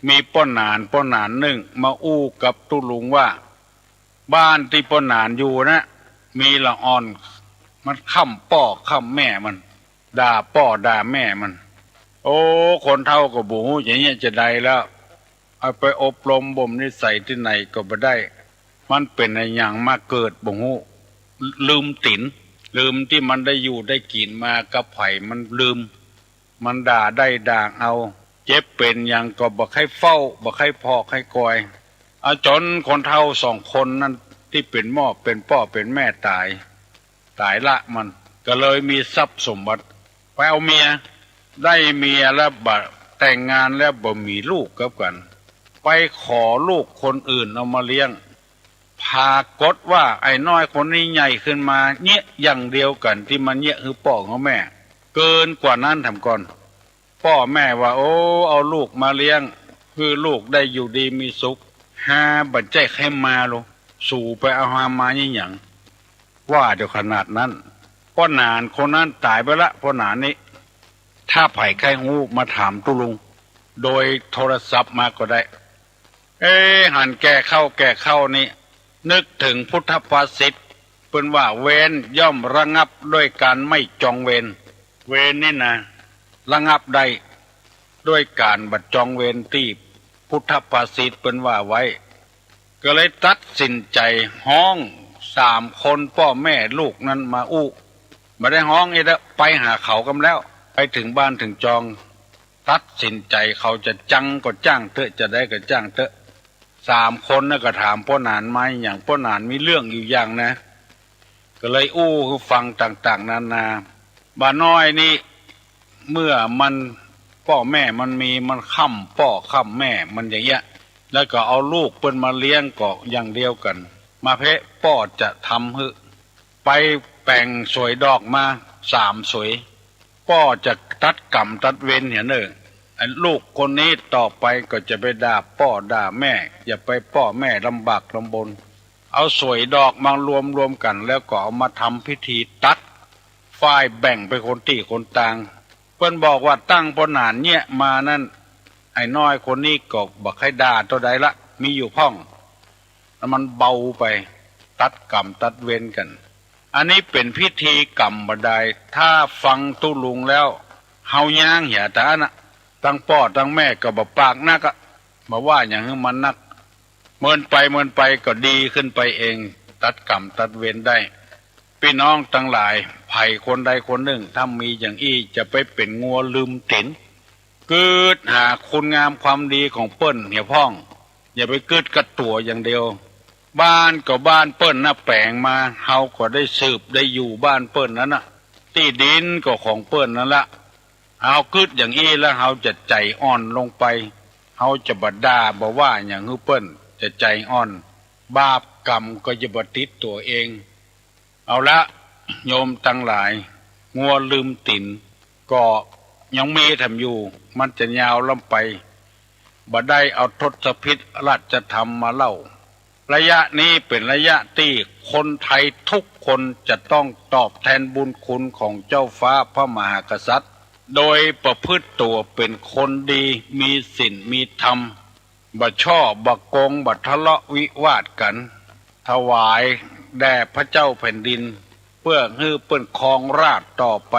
มีป้อหนาน ป้อหนานนึ่งมาอู้กับตุ๊ลุงว่า บ้านตี้ป้อหนานอยู่นะ มีละอ่อน มันค่ำป้อค่ำแม่มัน ด่าป้อด่าแม่มัน โอ้ คนเฒ่าก็บ่ฮู้จะเยียะจะใดแล้ว เอาไปอบรมบ่มนิสัยตี้ไหนก็บ่ได้ มันเป๋นอะหยังมาเกิดบ่ฮู้ ลืมตี๋น ลืมตี้มันได้อยู่ได้กิ๋นมากับใผ มันลืม มันด่าได้ด่าเอา เจ็บเป๋นหยังก็บ่ใค่เฝ้า บ่ใค่พอกใค่กอย เอาจ๋นคนเฒ่าสองคนนั้นตี้เป๋นหม้อเป๋นป้อเป๋นแม่ต๋าย ต๋ายละมัน ก็เลยมีทรัพย์สมบัติ ไปเอาเมีย ได้เมียแล้วบ่ แต่งงานแล้วบ่มีลูกกับกั๋น ไปขอลูกคนอื่นเอามาเลี้ยง ผากฏว่าไอ้น้อยคนนี้ใหญ่ขึ้นมาเยียะอย่างเดียวกั๋นตี้มันเยียะหื้อป้อหื้อแม่ เกินกว่านั้นแถมก่อน ป้อแม่ว่า โอ้ เอาลูกมาเลี้ยง หื้อลูกได้อยู่ดีมีสุข ฮาบ่ใจ้ใค่มาลุ สูไปเอาฮามาอี้หยัง ว่าเดี๋ยวขนาดนั้น ป้อหนานคนนั้นต๋ายไปละ ป้อหนานนี้ ถ้าใผใค่ฮู้มาถามตุ๊ลุง โดยโทรศัพท์มาก็ได้ เอ๊ะ หันแก่เข้าแก่เข้านี่ นึกเถิงพุทธภาษิต เปิ้นว่า เวรย่อมระงับด้วยการไม่จองเวร เวรนี่นะ ระงับได้ด้วยการบ่จองเวร ตี้พุทธภาษิตเปิ้นว่าไว้ ก็เลยตัดสินใจ๋ฮ้องสามคนป้อแม่ลูกนั้นมาอู้ บ่ได้ฮ้องอีกแล้ว ไปหาเขากำแล้ว ไปเถิงบ้านเถิงจอง ตัดสินใจ๋เขาจะจังก็จ้างเต๊อะ จะใดก็จ้างเต๊อะ สามคนน่ะก็ถามป้อหนานมาหยัง ป้อหนานมีเรื่องอยู่อย่างนะ ก็เลยอู้หื้อฟังต่างๆ นานา บ่าน้อยนี่ เมื่อมัน ป้อแม่มันมี มันค่ำป้อค่ำแม่มันอย่างเงี้ย แล้วก็เอาลูกเปิ้นมาเลี้ยงก็อย่างเดียวกั๋น มาเป๊ะ ป้อจะทำหื้อ ไปแป๋งสวยดอกมาสามสวย ป้อจะตัดกรรมตัดเวรเหียเน่อ ไอ้ลูกคนนี้ต่อไปก็จะไปด่าป้อด่าแม่ อย่าไปป้อแม่ลำบากลำบน เอาสวยดอกมารวมๆ กั๋น แล้วก็เอามาทำพิธีตัด ฝ่ายแบ่งไปคนตี้คนตาง ปิ้นบอกว่าตั้งป้อหนานเยียะมานั้น ไอ้น้อยคนนี้ก็บ่ใค่ด่าเต้าใดละ มีอยู่พ่อง แล้วมันเบาไป ตัดกรรมตัดเวรกั๋น อันนี้เป๋นพิธีกรรมบ่ดาย ถ้าฟังตุ๊ลุงแล้ว เฮาย้างเหียต๋าอั้นน่ะ ตังป้อตังแม่ก็บ่ปากนักอะ บ่ว่าหยังหื้อมันนัก เมินไปเมินไปก็ดีขึ้นไปเอง ตัดกรรมตัดเวรได้ ปี้น้องตังหลาย ใผคนใดคนนึ่ง ถ้ามีอย่างอี้ จะไปเป๋นงัวลืมตี๋น กึ๊ดหาคุณงามความดีของเปิ้นเหียพ่อง อย่าไปกึ๊ดกับตั๋วอย่างเดียว บ้านก็บ้านเปิ้นนะแป๋งมา เฮาก็ได้สืบได้อยู่บ้านเปิ้นนั้นน่ะ ตี้ดินก็ของเปิ้นนั้นละ เฮากึ๊ดอย่างอี้แล้วเฮาจะใจ๋อ่อนลงไป เฮาจะบ่ด่าบ่ว่าหยังหื้อเปิ้น จะใจ๋อ่อน บาปกรรมก็จะบ่ติดตั๋วเอง เอาละ โยมตังหลาย งัวลืมตี๋นก็ยังมีแถมอยู่ มันจะยาวล้ำไป บ่ได้เอาทศพิธราชธรรมมาเล่า ระยะนี้เป๋นระยะตี้คนไทยทุกคนจะต้องตอบแทนบุญคุณของเจ้าฟ้าพระมหากษัตริย์ โดยประพฤติตั๋วเป๋นคนดี มีศีลมีธรรม บ่ฉ้อบ่โกง บ่ทะเลาะวิวาทกั๋น ถวายแด่พระเจ้าแผ่นดิน เปื้อหื้อเปิ้นครองราชย์ต่อไป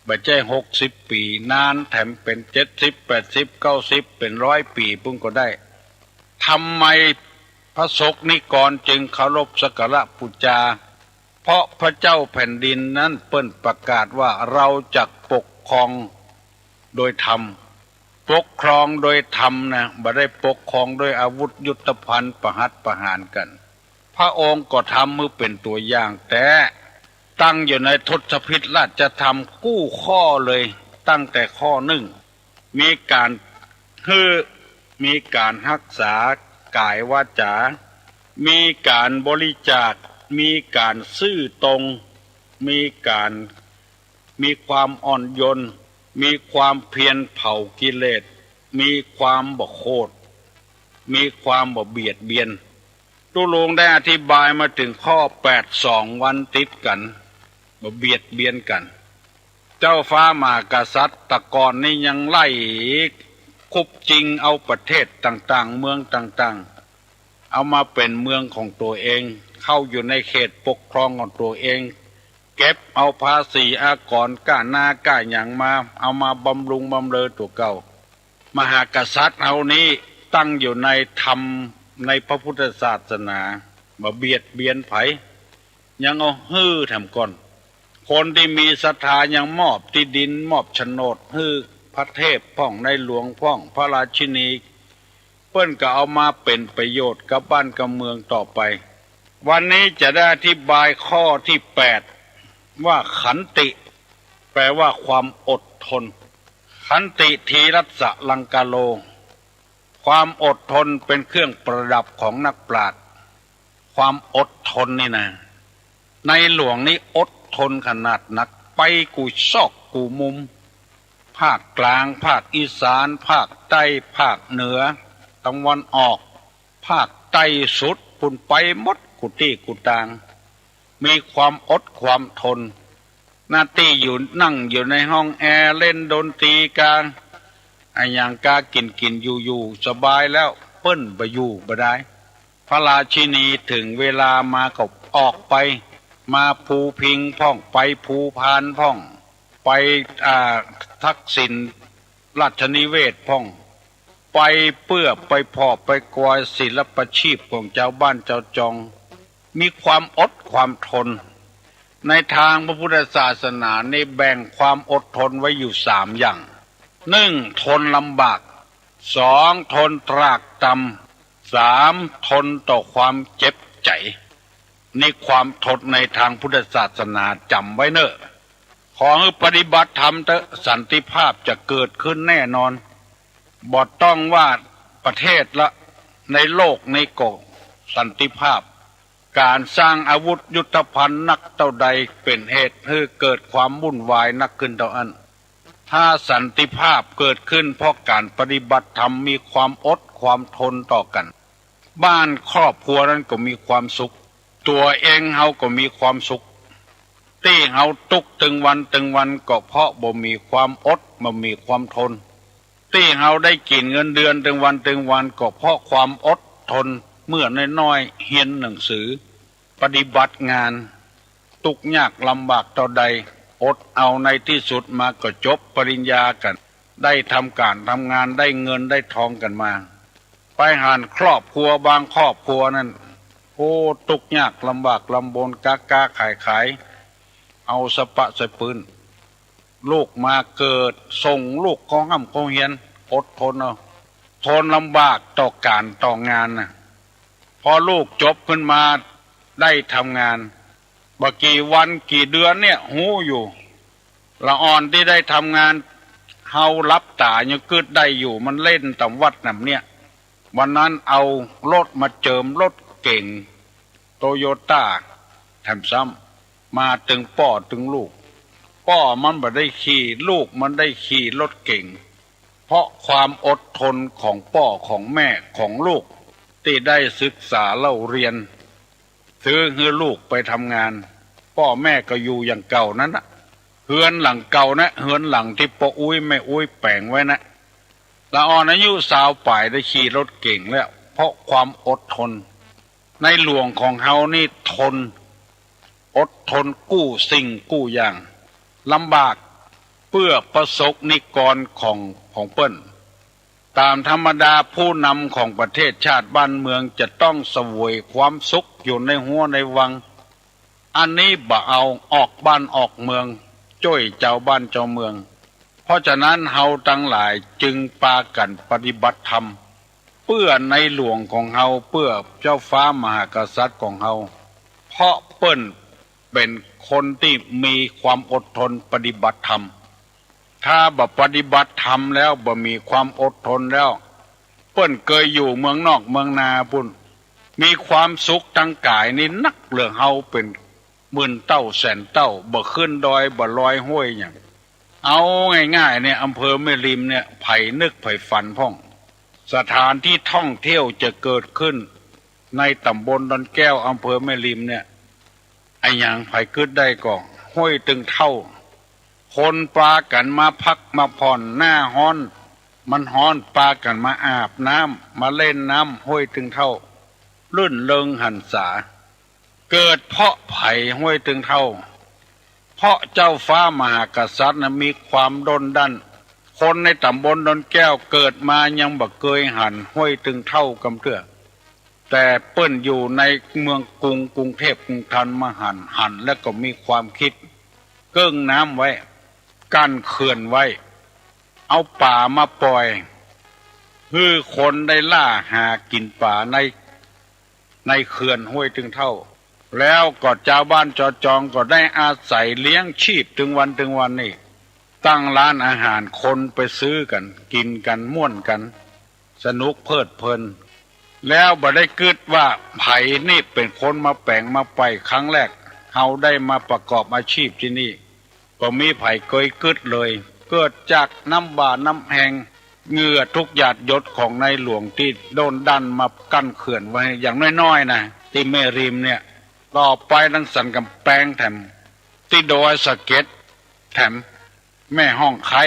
บ่ใจ้หกสิบปี๋ นานแถมเป๋นเจ็ดสิบ แปดสิบ เก้าสิบ เป๋นร้อยปี๋ปุ้นก็ได้ ทำไมพระสงฆ์นิกรจึงเคารพสักการะปู๋จา เพราะพระเจ้าแผ่นดินนั้นเปิ้นประกาศว่า เราจักปกครองโดยธรรม ปกครองโดยธรรมนะ บ่ได้ปกครองด้วยอาวุธยุทโธภัณฑ์ประหัตประหารกั๋น พระองค์ก็ทำหื้อเป๋นตั๋วอย่างแต๊ ตั้งอยู่ในทศพิธราชธรรมกู้ข้อเลย ตั้งแต่ข้อนึ่ง มีก๋านหื้อ มีก๋านฮักษากายวาจา มีก๋านบริจาค มีก๋านซื่อตรง มีก๋าน มีความอ่อนโยน มีความเพียรเผากิเลส มีความบ่โขด มีความบ่เบียดเบียน ตุ๊ลุงได้อธิบายมาเถิงข้อแปด สองวันติดกั๋น บ่เบียดเบียนกั๋น เจ้าฟ้ามหากษัตริย์ตะก่อนนี้ยังไล่คุบจิงเอาประเทศต่างๆ เมืองต่างๆ เอามาเป๋นเมืองของตั๋วเอง เข้าอยู่ในเขตปกครองของตั๋วเอง เก็บเอาภาษีอากรก้านาก้าหยังมา เอามาบำรุงบำเรอตั๋วเก่า มหากษัตริย์เฮานี้ตั้งอยู่ในธรรมในพระพุทธศาสนา บ่เบียดเบียนใผ ยังเอาหื้อแถมก่อน คนตี้มีศรัทธายังมอบตี้ดิน มอบโฉนดหื้อพระเทพพ่อง ในหลวงพ่อง พระราชินี เปิ้นก็เอามาเป๋นประโยชน์กับบ้านกับเมืองต่อไป วันนี้จะได้อธิบายข้อตี้แปด ว่าขันติ แปลว่าความอดทน ขันติ ธีรัสสะลังกาโล ความอดทนเป๋นเครื่องประดับของนักปราชญ์ ความอดทนนี่นะ ในหลวงนี้อดทนขนาดนัก ไปกู้ซอกกู้มุม ภาคกลาง ภาคอีสาน ภาคใต้ ภาคเหนือ ตะวันออก ภาคใต้สุด ปุ้นไปหมดกู้ตี้กู้ตาง มีความอดความทน หน้าตี้อยู่ นั่งอยู่ในห้องแอร์ เล่นดนตรีกา อะหยังกา กิ๋นกิ๋นอยู่อยู่สบายแล้ว เปิ้นบ่อยู่บ่ได้ พระราชินีเถิงเวลามาก็ออกไป มาภูพิงค์พ่อง ไปภูพานพ่อง ไป อ่า ทักษิณราชนิเวศน์พ่อง ไปเปื้อไปผ่อไปกอยศิลปาชีพของจาวบ้านจาวจอง มีความอดความทน ในตางพระพุทธศาสนานี้แบ่งความอดทนไว้อยู่สามอย่าง นึ่ง ทนลำบาก สอง ทนตรากตรำ สาม ทนต่อความเจ็บใจ๋ นี่ความทนในตางพุทธศาสนาจ๋ำไว้เน่อ ขอหื้อปฏิบัติธรรมเต๊อะ สันติภาพจะเกิดขึ้นแน่นอน บ่ต้องว่าประเทศละ ในโลกนี้ก็สันติภาพ ก๋านสร้างอาวุธยุทโธภัณฑ์นักเต้าใด เป๋นเหตุหื้อเกิดความวุ่นวายนักขึ้นเต้าอั้น ถ้าสันติภาพเกิดขึ้นเพราะก๋านปฏิบัติธรรม มีความอดความทนต่อกั๋น บ้านครอบครัวนั้นก็มีความสุข ตั๋วเองเฮาก็มีความสุข ตี้เฮาตุ๊กข์ตึงวันตึงวันก็เพราะบ่มีความอด บ่มีความทน ตี้เฮาได้กิ๋นเงินเดือนตึงวันตึงวันก็เพราะความอดทน เมื่อน้อยๆ เฮียนหนังสือ ปฏิบัติงาน ตุ๊กข์ยากลำบากเต้าใด อดเอา ในตี้สุดมาก็จบปริญญากั๋น ได้ทำก๋านทำงาน ได้เงินได้ทองกั๋นมา ไปหันครอบครัวบางครอบครัวนั้น โอ้ ตุ๊กข์ยากลำบากลำบน ก๊าก๊าขายขาย เอาสะปะสะปืน ลูกมาเกิด ส่งลูกเข้าฮ่ำเข้าเฮียน อดทนเอา ทนลำบากต่อก๋านต่องานน่ะ พอลูกจบขึ้นมาได้ทำงาน บ่กี่วันกี่เดือนเนี่ย ฮู้อยู่ ละอ่อนตี้ได้ทำงาน เฮาหลับต๋ายังกึ๊ดได้อยู่ มันเล่นต๋ามวัดน่ะเนี่ย วันนั้นเอารถมาเจิม รถเก๋งโตโยต้า แถมซ้ำมาตึงป้อตึงลูก ป้อมันบ่ได้ขี่ ลูกมันได้ขี่รถเก๋ง เพราะความอดทนของป้อของแม่ของลูก ตี้ได้ศึกษาเล่าเรียน ซื้อหื้อลูกไปทำงาน ป้อแม่ก็อยู่อย่างเก่านั้นน่ะ เฮือนหลังเก่านะ เฮือนหลังตี้ป้ออุ๊ยแม่อุ๊ยแป๋งไว้นะ ละอ่อนอายุซาวป๋ายได้ขี่รถเก๋งแล้ว เพราะความอดทน ในหลวงของเฮานี่ทน อดทนกู้สิ่งกู้อย่าง ลำบากเปื้อประสงค์นิกรของ ของเปิ้น ต๋ามธรรมดาผู้นำของประเทศชาติบ้านเมืองจะต้องเสวยความสุขอยู่ในฮั้วในวัง อันนี้บ่เอา ออกบ้านออกเมือง จ้วยจาวบ้านจาวเมือง เพราะฉะนั้นเฮาตังหลายจึงปากั๋นปฏิบัติธรรม เปื้อในหลวงของเฮา เปื้อเจ้าฟ้ามหากษัตริย์ของเฮา เพราะเปิ้นเป๋นคนตี้มีความอดทนปฏิบัติธรรม ถ้าบ่ปฏิบัติธรรมแล้ว บ่มีความอดทนแล้ว เปิ้นเกยอยู่เมืองนอกเมืองนาปู้น มีความสุขตังก๋ายนี่นักเหลือเฮาเป๋นหมื่นเต้าแสนเต้า บ่ขึ้นดอย บ่ลอยห้วยหยัง เอาง่ายๆ เนี่ย อำเภอแม่ริมเนี่ย ใผนึกใผฝันพ่อง สถานที่ท่องเที่ยวจะเกิดขึ้นในต๋ำบลดอนแก้ว อำเภอแม่ริมเนี่ย อะหยังใผกึ๊ดได้ก่อ ห้วยตึงเฒ่า คนปากั๋นมาพักมาผ่อน หน้าฮ้อน มันฮ้อน ปากั๋นมาอาบน้ำ มาเล่นน้ำห้วยตึงเฒ่า รื่นเริงหรรษา เกิดเพราะใผห้วยตึงเฒ่า เพราะเจ้าฟ้ามหากษัตริย์นะมีความด้นดั้น คนในต๋ำบลดอนแก้วเกิดมายังบ่เกยหันห้วยตึงเฒ่ากำเตื้อ แต่เปิ้นอยู่ในเมืองกรุง กรุงเทพกรุงธนมาหัน หันแล้วก็มีความกึ๊ด เกิ้งน้ำไว้ กั้นเขื่อนไว้ เอาป๋ามาป่อย หื้อคนได้ล่าหากิ๋นป๋าใน ในเขื่อนห้วยตึงเฒ่า แล้วก็จาวบ้านจาวจองก็ได้อาศัยเลี้ยงชีพตึงวันตึงวันนี่ ตั้งร้านอาหาร คนไปซื้อกั๋น กิ๋นกั๋น ม่วนกั๋น สนุกเพลิดเพลิน แล้วบ่ได้กึ๊ดว่าใผนี่เป๋นคนมาแป๋งมาป่อยครั้งแรก เฮาได้มาประกอบอาชีพตี้นี่ บ่มีใผเกยกึ๊ดเลย เกิดจากน้ำบ่าน้ำแฮง เหงื่อทุกหยาดหยดของในหลวงตี้ด้นดั้นมากั้นเขื่อนไว้ อย่างน้อยๆ นะ ตี้แม่ริมเนี่ย ต่อไปตังสันก๋ำแปงแถม ตี้ดอยสะเก็ดแถม แม่ฮ่องไคร้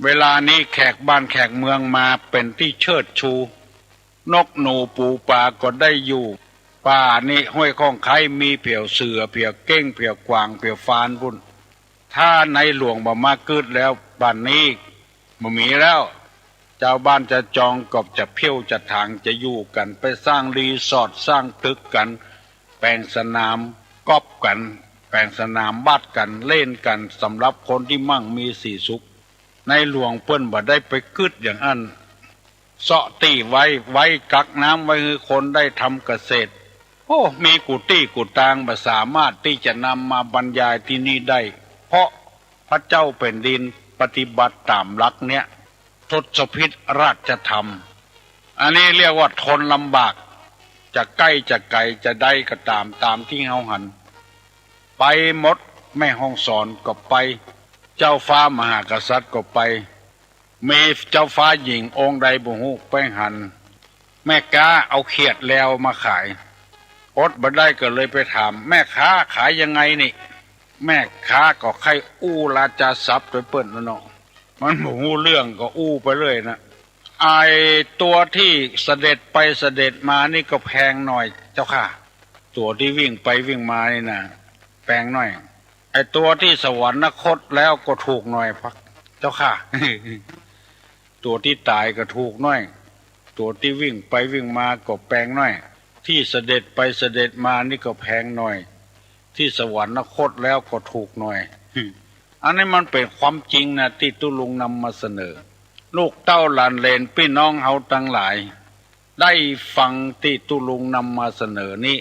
เวลานี้แขกบ้านแขกเมืองมาเป๋นตี้เชิดชู นกหนูปูป๋าก็ได้อยู่ ป่านี่ห้วยฮ่องไคร้มีเผียวเสือ เผียวเก้ง เผียวกวาง เผียวฟานปู้น ถ้าในหลวงบ่มากึ๊ดแล้ว ป่านนี้บ่มีแล้ว จาวบ้านจาวจองก็จะเผี้ยวจะถางจะอยู่กั๋น ไปสร้างรีสอร์ท สร้างตึกกั๋น แป๋งสนามกอล์ฟกั๋น แป๋งสนามบาสกั๋น เล่นกั๋น สำหรับคนตี้มั่งมีสีสุข ในหลวงเปิ้นบ่ได้ไปกึ๊ดอย่างอั้น เซาะตี้ไว้ ไว้กักน้ำไว้หื้อคนได้ทำเกษตร โอ้ มีกู้ตี้กู้ตาง บ่สามารถตี้จะนำมาบรรยายตี้นี่ได้ เพราะพระเจ้าแผ่นดินปฏิบัติต๋ามหลักเนี่ย ทศพิธราชธรรม อันนี้เรียกว่าทนลำบาก จะใก้จะไก๋จะใดก็ต๋าม ต๋ามตี้เฮาหัน ไปหมด แม่ฮ่องสอนก็ไป เจ้าฟ้ามหากษัตริย์ก็ไป มีเจ้าฟ้าหญิงองค์ใดบ่ฮู้ ไปหันแม่ก๊าเอาเขียดแลวมาขาย อดบ่ได้ก็เลยไปถาม "แม่ค้า ขายยังไงนี่ แม่ค้าก็ใค่อู้ราชาศัพท์ตวยเปิ้นแล้วเนาะ มันบ่ฮู้เรื่องก็อู้ไปเรื่อยนะ ไอ้ตั๋วตี้เสด็จไปเสด็จมานี่ก็แพงหน่อยเจ้าข้า ตั๋วตี้วิ่งไปวิ่งมานี่นะ แพงหน่อย ไอ้ตั๋วตี้สวรรคตแล้วก็ถูกหน่อยพะเจ้าข้า ตั๋วตี้ต๋ายก็ถูกหน้อย ตั๋วตี้วิ่งไปวิ่งมาก็แพงหน้อย ตี้เสด็จไปเสด็จมานี่ก็แพงหน่อย ตี้สวรรคตแล้วก็ถูกหน่อย อันนี้มันเป๋นความจริงนะ ตี้ตุ๊ลุงนำมาเสนอ ลูกเต้าหลานเหลนปี้น้องเฮาตังหลาย ได้ฟังตี้ตุ๊ลุงนำมาเสนอนี้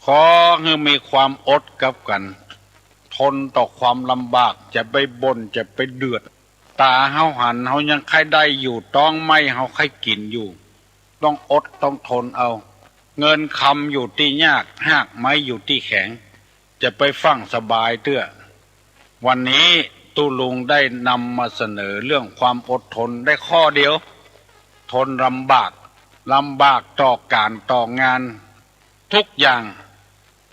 ขอหื้อมีความอดกับกั๋น ทนต่อความลำบาก จะไปบ่น จะไปเดือด ต๋าเฮาหัน เฮายังใค่ได้อยู่ ต๊องไม้เฮาใค่กิ๋นอยู่ ต้องอดต้องทนเอา เงินคำอยู่ตี้ยาก ฮากไม้อยู่ตี้แข็ง จะไปฟั่งสบายเตื้อ วันนี้ตุ๊ลุงได้นำมาเสนอเรื่องความอดทนได้ข้อเดียว ทนลำบาก ลำบากต่อก๋านต่องาน ทุกอย่าง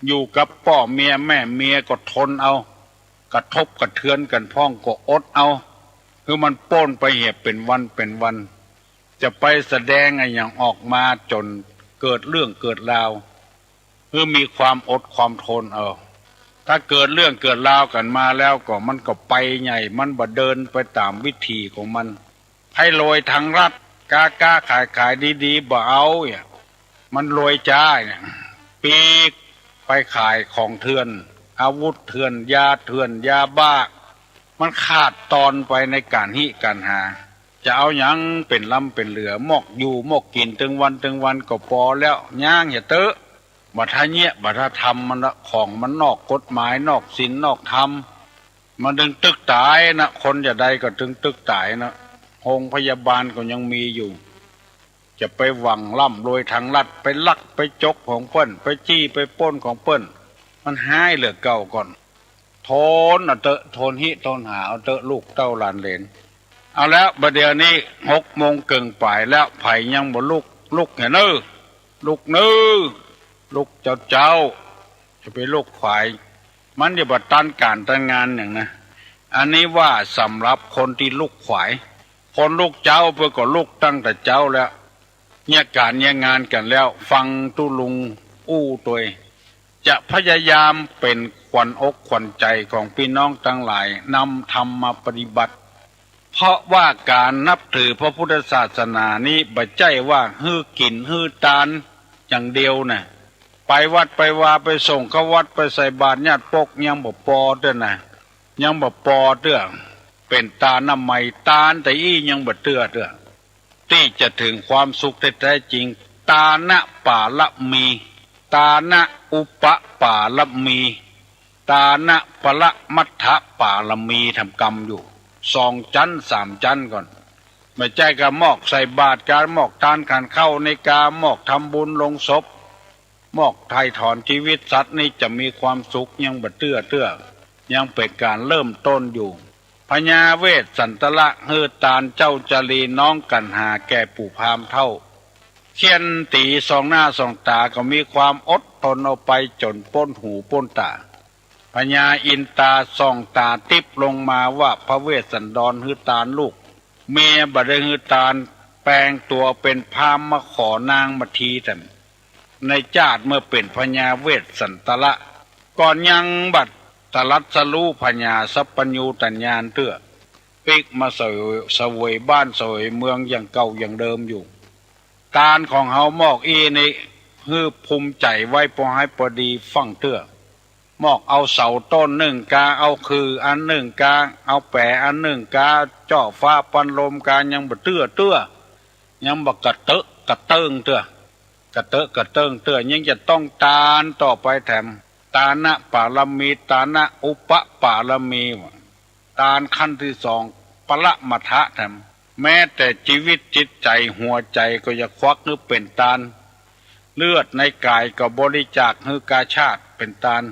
อยู่กับป้อเมียแม่เมียก็ทนเอา กระทบกระเทือนกั๋นพ่องก็อดเอา หื้อมันป๊นไปเหียเป๋นวันเป๋นวัน จะไปแสดงอะหยังออกมาจ๋นเกิดเรื่องเกิดราว หื้อมีความอดความทนเอา ถ้าเกิดเรื่องเกิดราวกั๋นมาแล้วก็มันก็ไปใหญ่ มันบ่เดินไปต๋ามวิถีของมัน ใผรวยทางลัด ก๊าก๊าขายขายดีๆ บ่เอาอะ มันรวยจ๊าเนี่ย ปีกไปขายของเถื่อน อาวุธเถื่อน ยาเถื่อน ยาบ้า มันขาดตอนไปในก๋านฮิก๋านหา จะเอาหยังเป๋นล้ำเป๋นเหลือ มอกอยู่มอกกิ๋นตึงวันตึงวันก็ปอแล้ว ย้างเหียเต๊อะ บ่ถ้าเยียะ บ่ถ้าทำมันละ ของมันนอกกฎหมาย นอกศีลนอกธรรม มันตึงตึกต๋ายนะ คนจะใดก็ตึงตึกต๋ายนะ โฮงพยาบาลก็ยังมีอยู่ จะไปหวังร่ำรวยทางลัด ไปลักไปจกของเปิ้น ไปจี้ไปป๊นของเปิ้น มันฮ้ายเหลือเก่าก่อน ทนเอาเต๊อะ ทนฮิทนหาเอาเต๊อะ ลูกเต้าหลานเหลน เอาแล้ว บ่าเดี่ยวนี้หกโมงเกิ่งป๋ายแล้ว ใผยังบ่ลุก ลุกเหียเน่อ ลุกเน่อ ลุกเจ้าเจ้า จะไปลุกขวาย มันจะบ่ตันก๋านตันงานหยังนะ อันนี้ว่าสำหรับคนตี้ลุกขวาย คนลุกเจ๊าเปิ้นก็ลุกตั้งแต่เจ๊าแล้ว เยียะก๋านเยียะงานกั๋นแล้ว ฟังตุ๊ลุงอู้ตวย จะพยายามเป๋นขวัญอกขวัญใจ๋ของปี้น้องตังหลาย นำธรรมมาปฏิบัติ เพราะว่าก๋านนับถือพระพุทธศาสนานี้บ่ใจ้ว่าหื้อกิ๋นหื้อตานอย่างเดียวนะ ไปวัดไปวา ไปส่งเข้าวัด ไปใส่บาตรญาติปก ยังบ่ปอเตื้อนะ ยังบ่ปอเตื้อ เป๋นตาน้ำใหม่ ตานแต่อี้ยังบ่เตื้อเตื้อ ตี้จะเถิงความสุขตี้แต๊จริง ตานะปารมี ตานะอุปปารมี ตานะปรมัตถปารมี ทำกำอยู่ สองจั๊นสามจั๊นก่อน บ่ใจ้กามอกใส่บาตร กามอกตานขันข้าวในกา มอกทำบุญลงศพ มอกไถ่ถอนจีวิตสัตว์นี้จะมีความสุขยังบ่เตื้อเตื้อ ยังเป๋นก๋านเริ่มต้นอยู่ พญาเวสสันตละหื้อตานเจ้าจารีน้องกัณหาแก่ปู่พราหมณ์เฒ่า เฆี่ยนตี๋ส่องหน้าส่องต๋าก็มีความอดทนเอาไปจ๋นป๊นหูป๊นต๋า พญาอินตาส่องต๋าติ๊บลงมาว่าพระเวสสันดรหื้อตานลูก เมียบ่ได้หื้อตาน แปลงตั๋วเป๋นพราหมณ์มาขอนางมาทีแถม ในจาติเมื่อเป๋นพญาเวสสันตละ ก่อนยังบ่ตรัสรู้ผญาสัพพัญญูตญาณเตื้อ ปิ๊กมาเสวย เสวยบ้านเสวยเมืองอย่างเก่าอย่างเดิมอยู่ ตานของเฮามอกอี้นี้ หื้อภูมิใจ๋ไว้ปอให้ปอดีฟั่งเตื้อ มอกเอาเสาต้นนึ่งกา เอาขื่ออันนึ่งกา เอาแป๋อันนึ่งกา เจาะฟ้าปันลมกา ยังบ่เตื้อเตื้อ ยังบ่กระเต๊อะกระเติ๊งเตื้อ กระเต๊อะกระเติ๊งเตื้อ ยังจะต้องตานต่อไปแถม ตานะปารมี ตานะอุปปารมี ตานขั้นตี้สอง ปรมัตถะแถม แม้แต่จีวิตจิตใจ๋หัวใจ๋ก็จะควักหื้อเป๋นตาน เลือดในก๋ายก็บริจาคหื้อกาชาดเป๋นตาน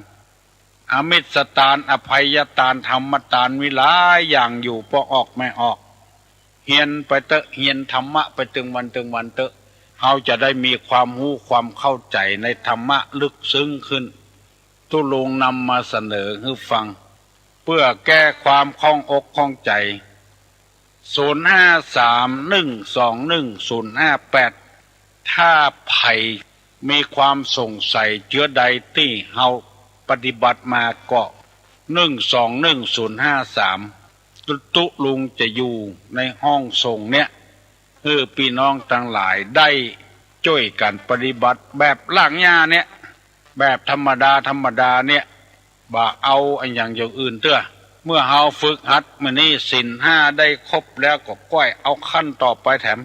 อมิสตาน อภัยตาน ธรรมตาน มีหลายอย่างอยู่ ปอออกแม่ออก เฮียนไปเต๊อะ เฮียนธรรมะไปตึงวันตึงวันเต๊อะ เฮาจะได้มีความฮู้ความเข้าใจ๋ในธรรมะลึกซึ้งขึ้น ตุ๊ลุงนำมาเสนอหื้อฟัง เปื้อแก้ความข้องอกข้องใจ๋ ศูนย์ห้าสาม หนึ่งสองหนึ่ง ศูนย์ห้าแปด ถ้าใผมีความสงสัยเจื้อใดตี้เฮาปฏิบัติมาก็ หนึ่งสองหนึ่ง ศูนย์ห้าสาม ตุ๊ลุงจะอยู่ในห้องส่งเนี้ย หื้อปี้น้องตังหลายได้จ้วยกั๋นปฏิบัติแบบรากหญ้าเนี้ย แบบธรรมดาธรรมดาเนี้ย บ่าเอาอะหยังอย่างอื่นเตื้อ เมื่อเฮาฝึกหัดมื้อนี้ศีลห้าได้ครบแล้วก็ก้อยเอาขั้นต่อไปแถม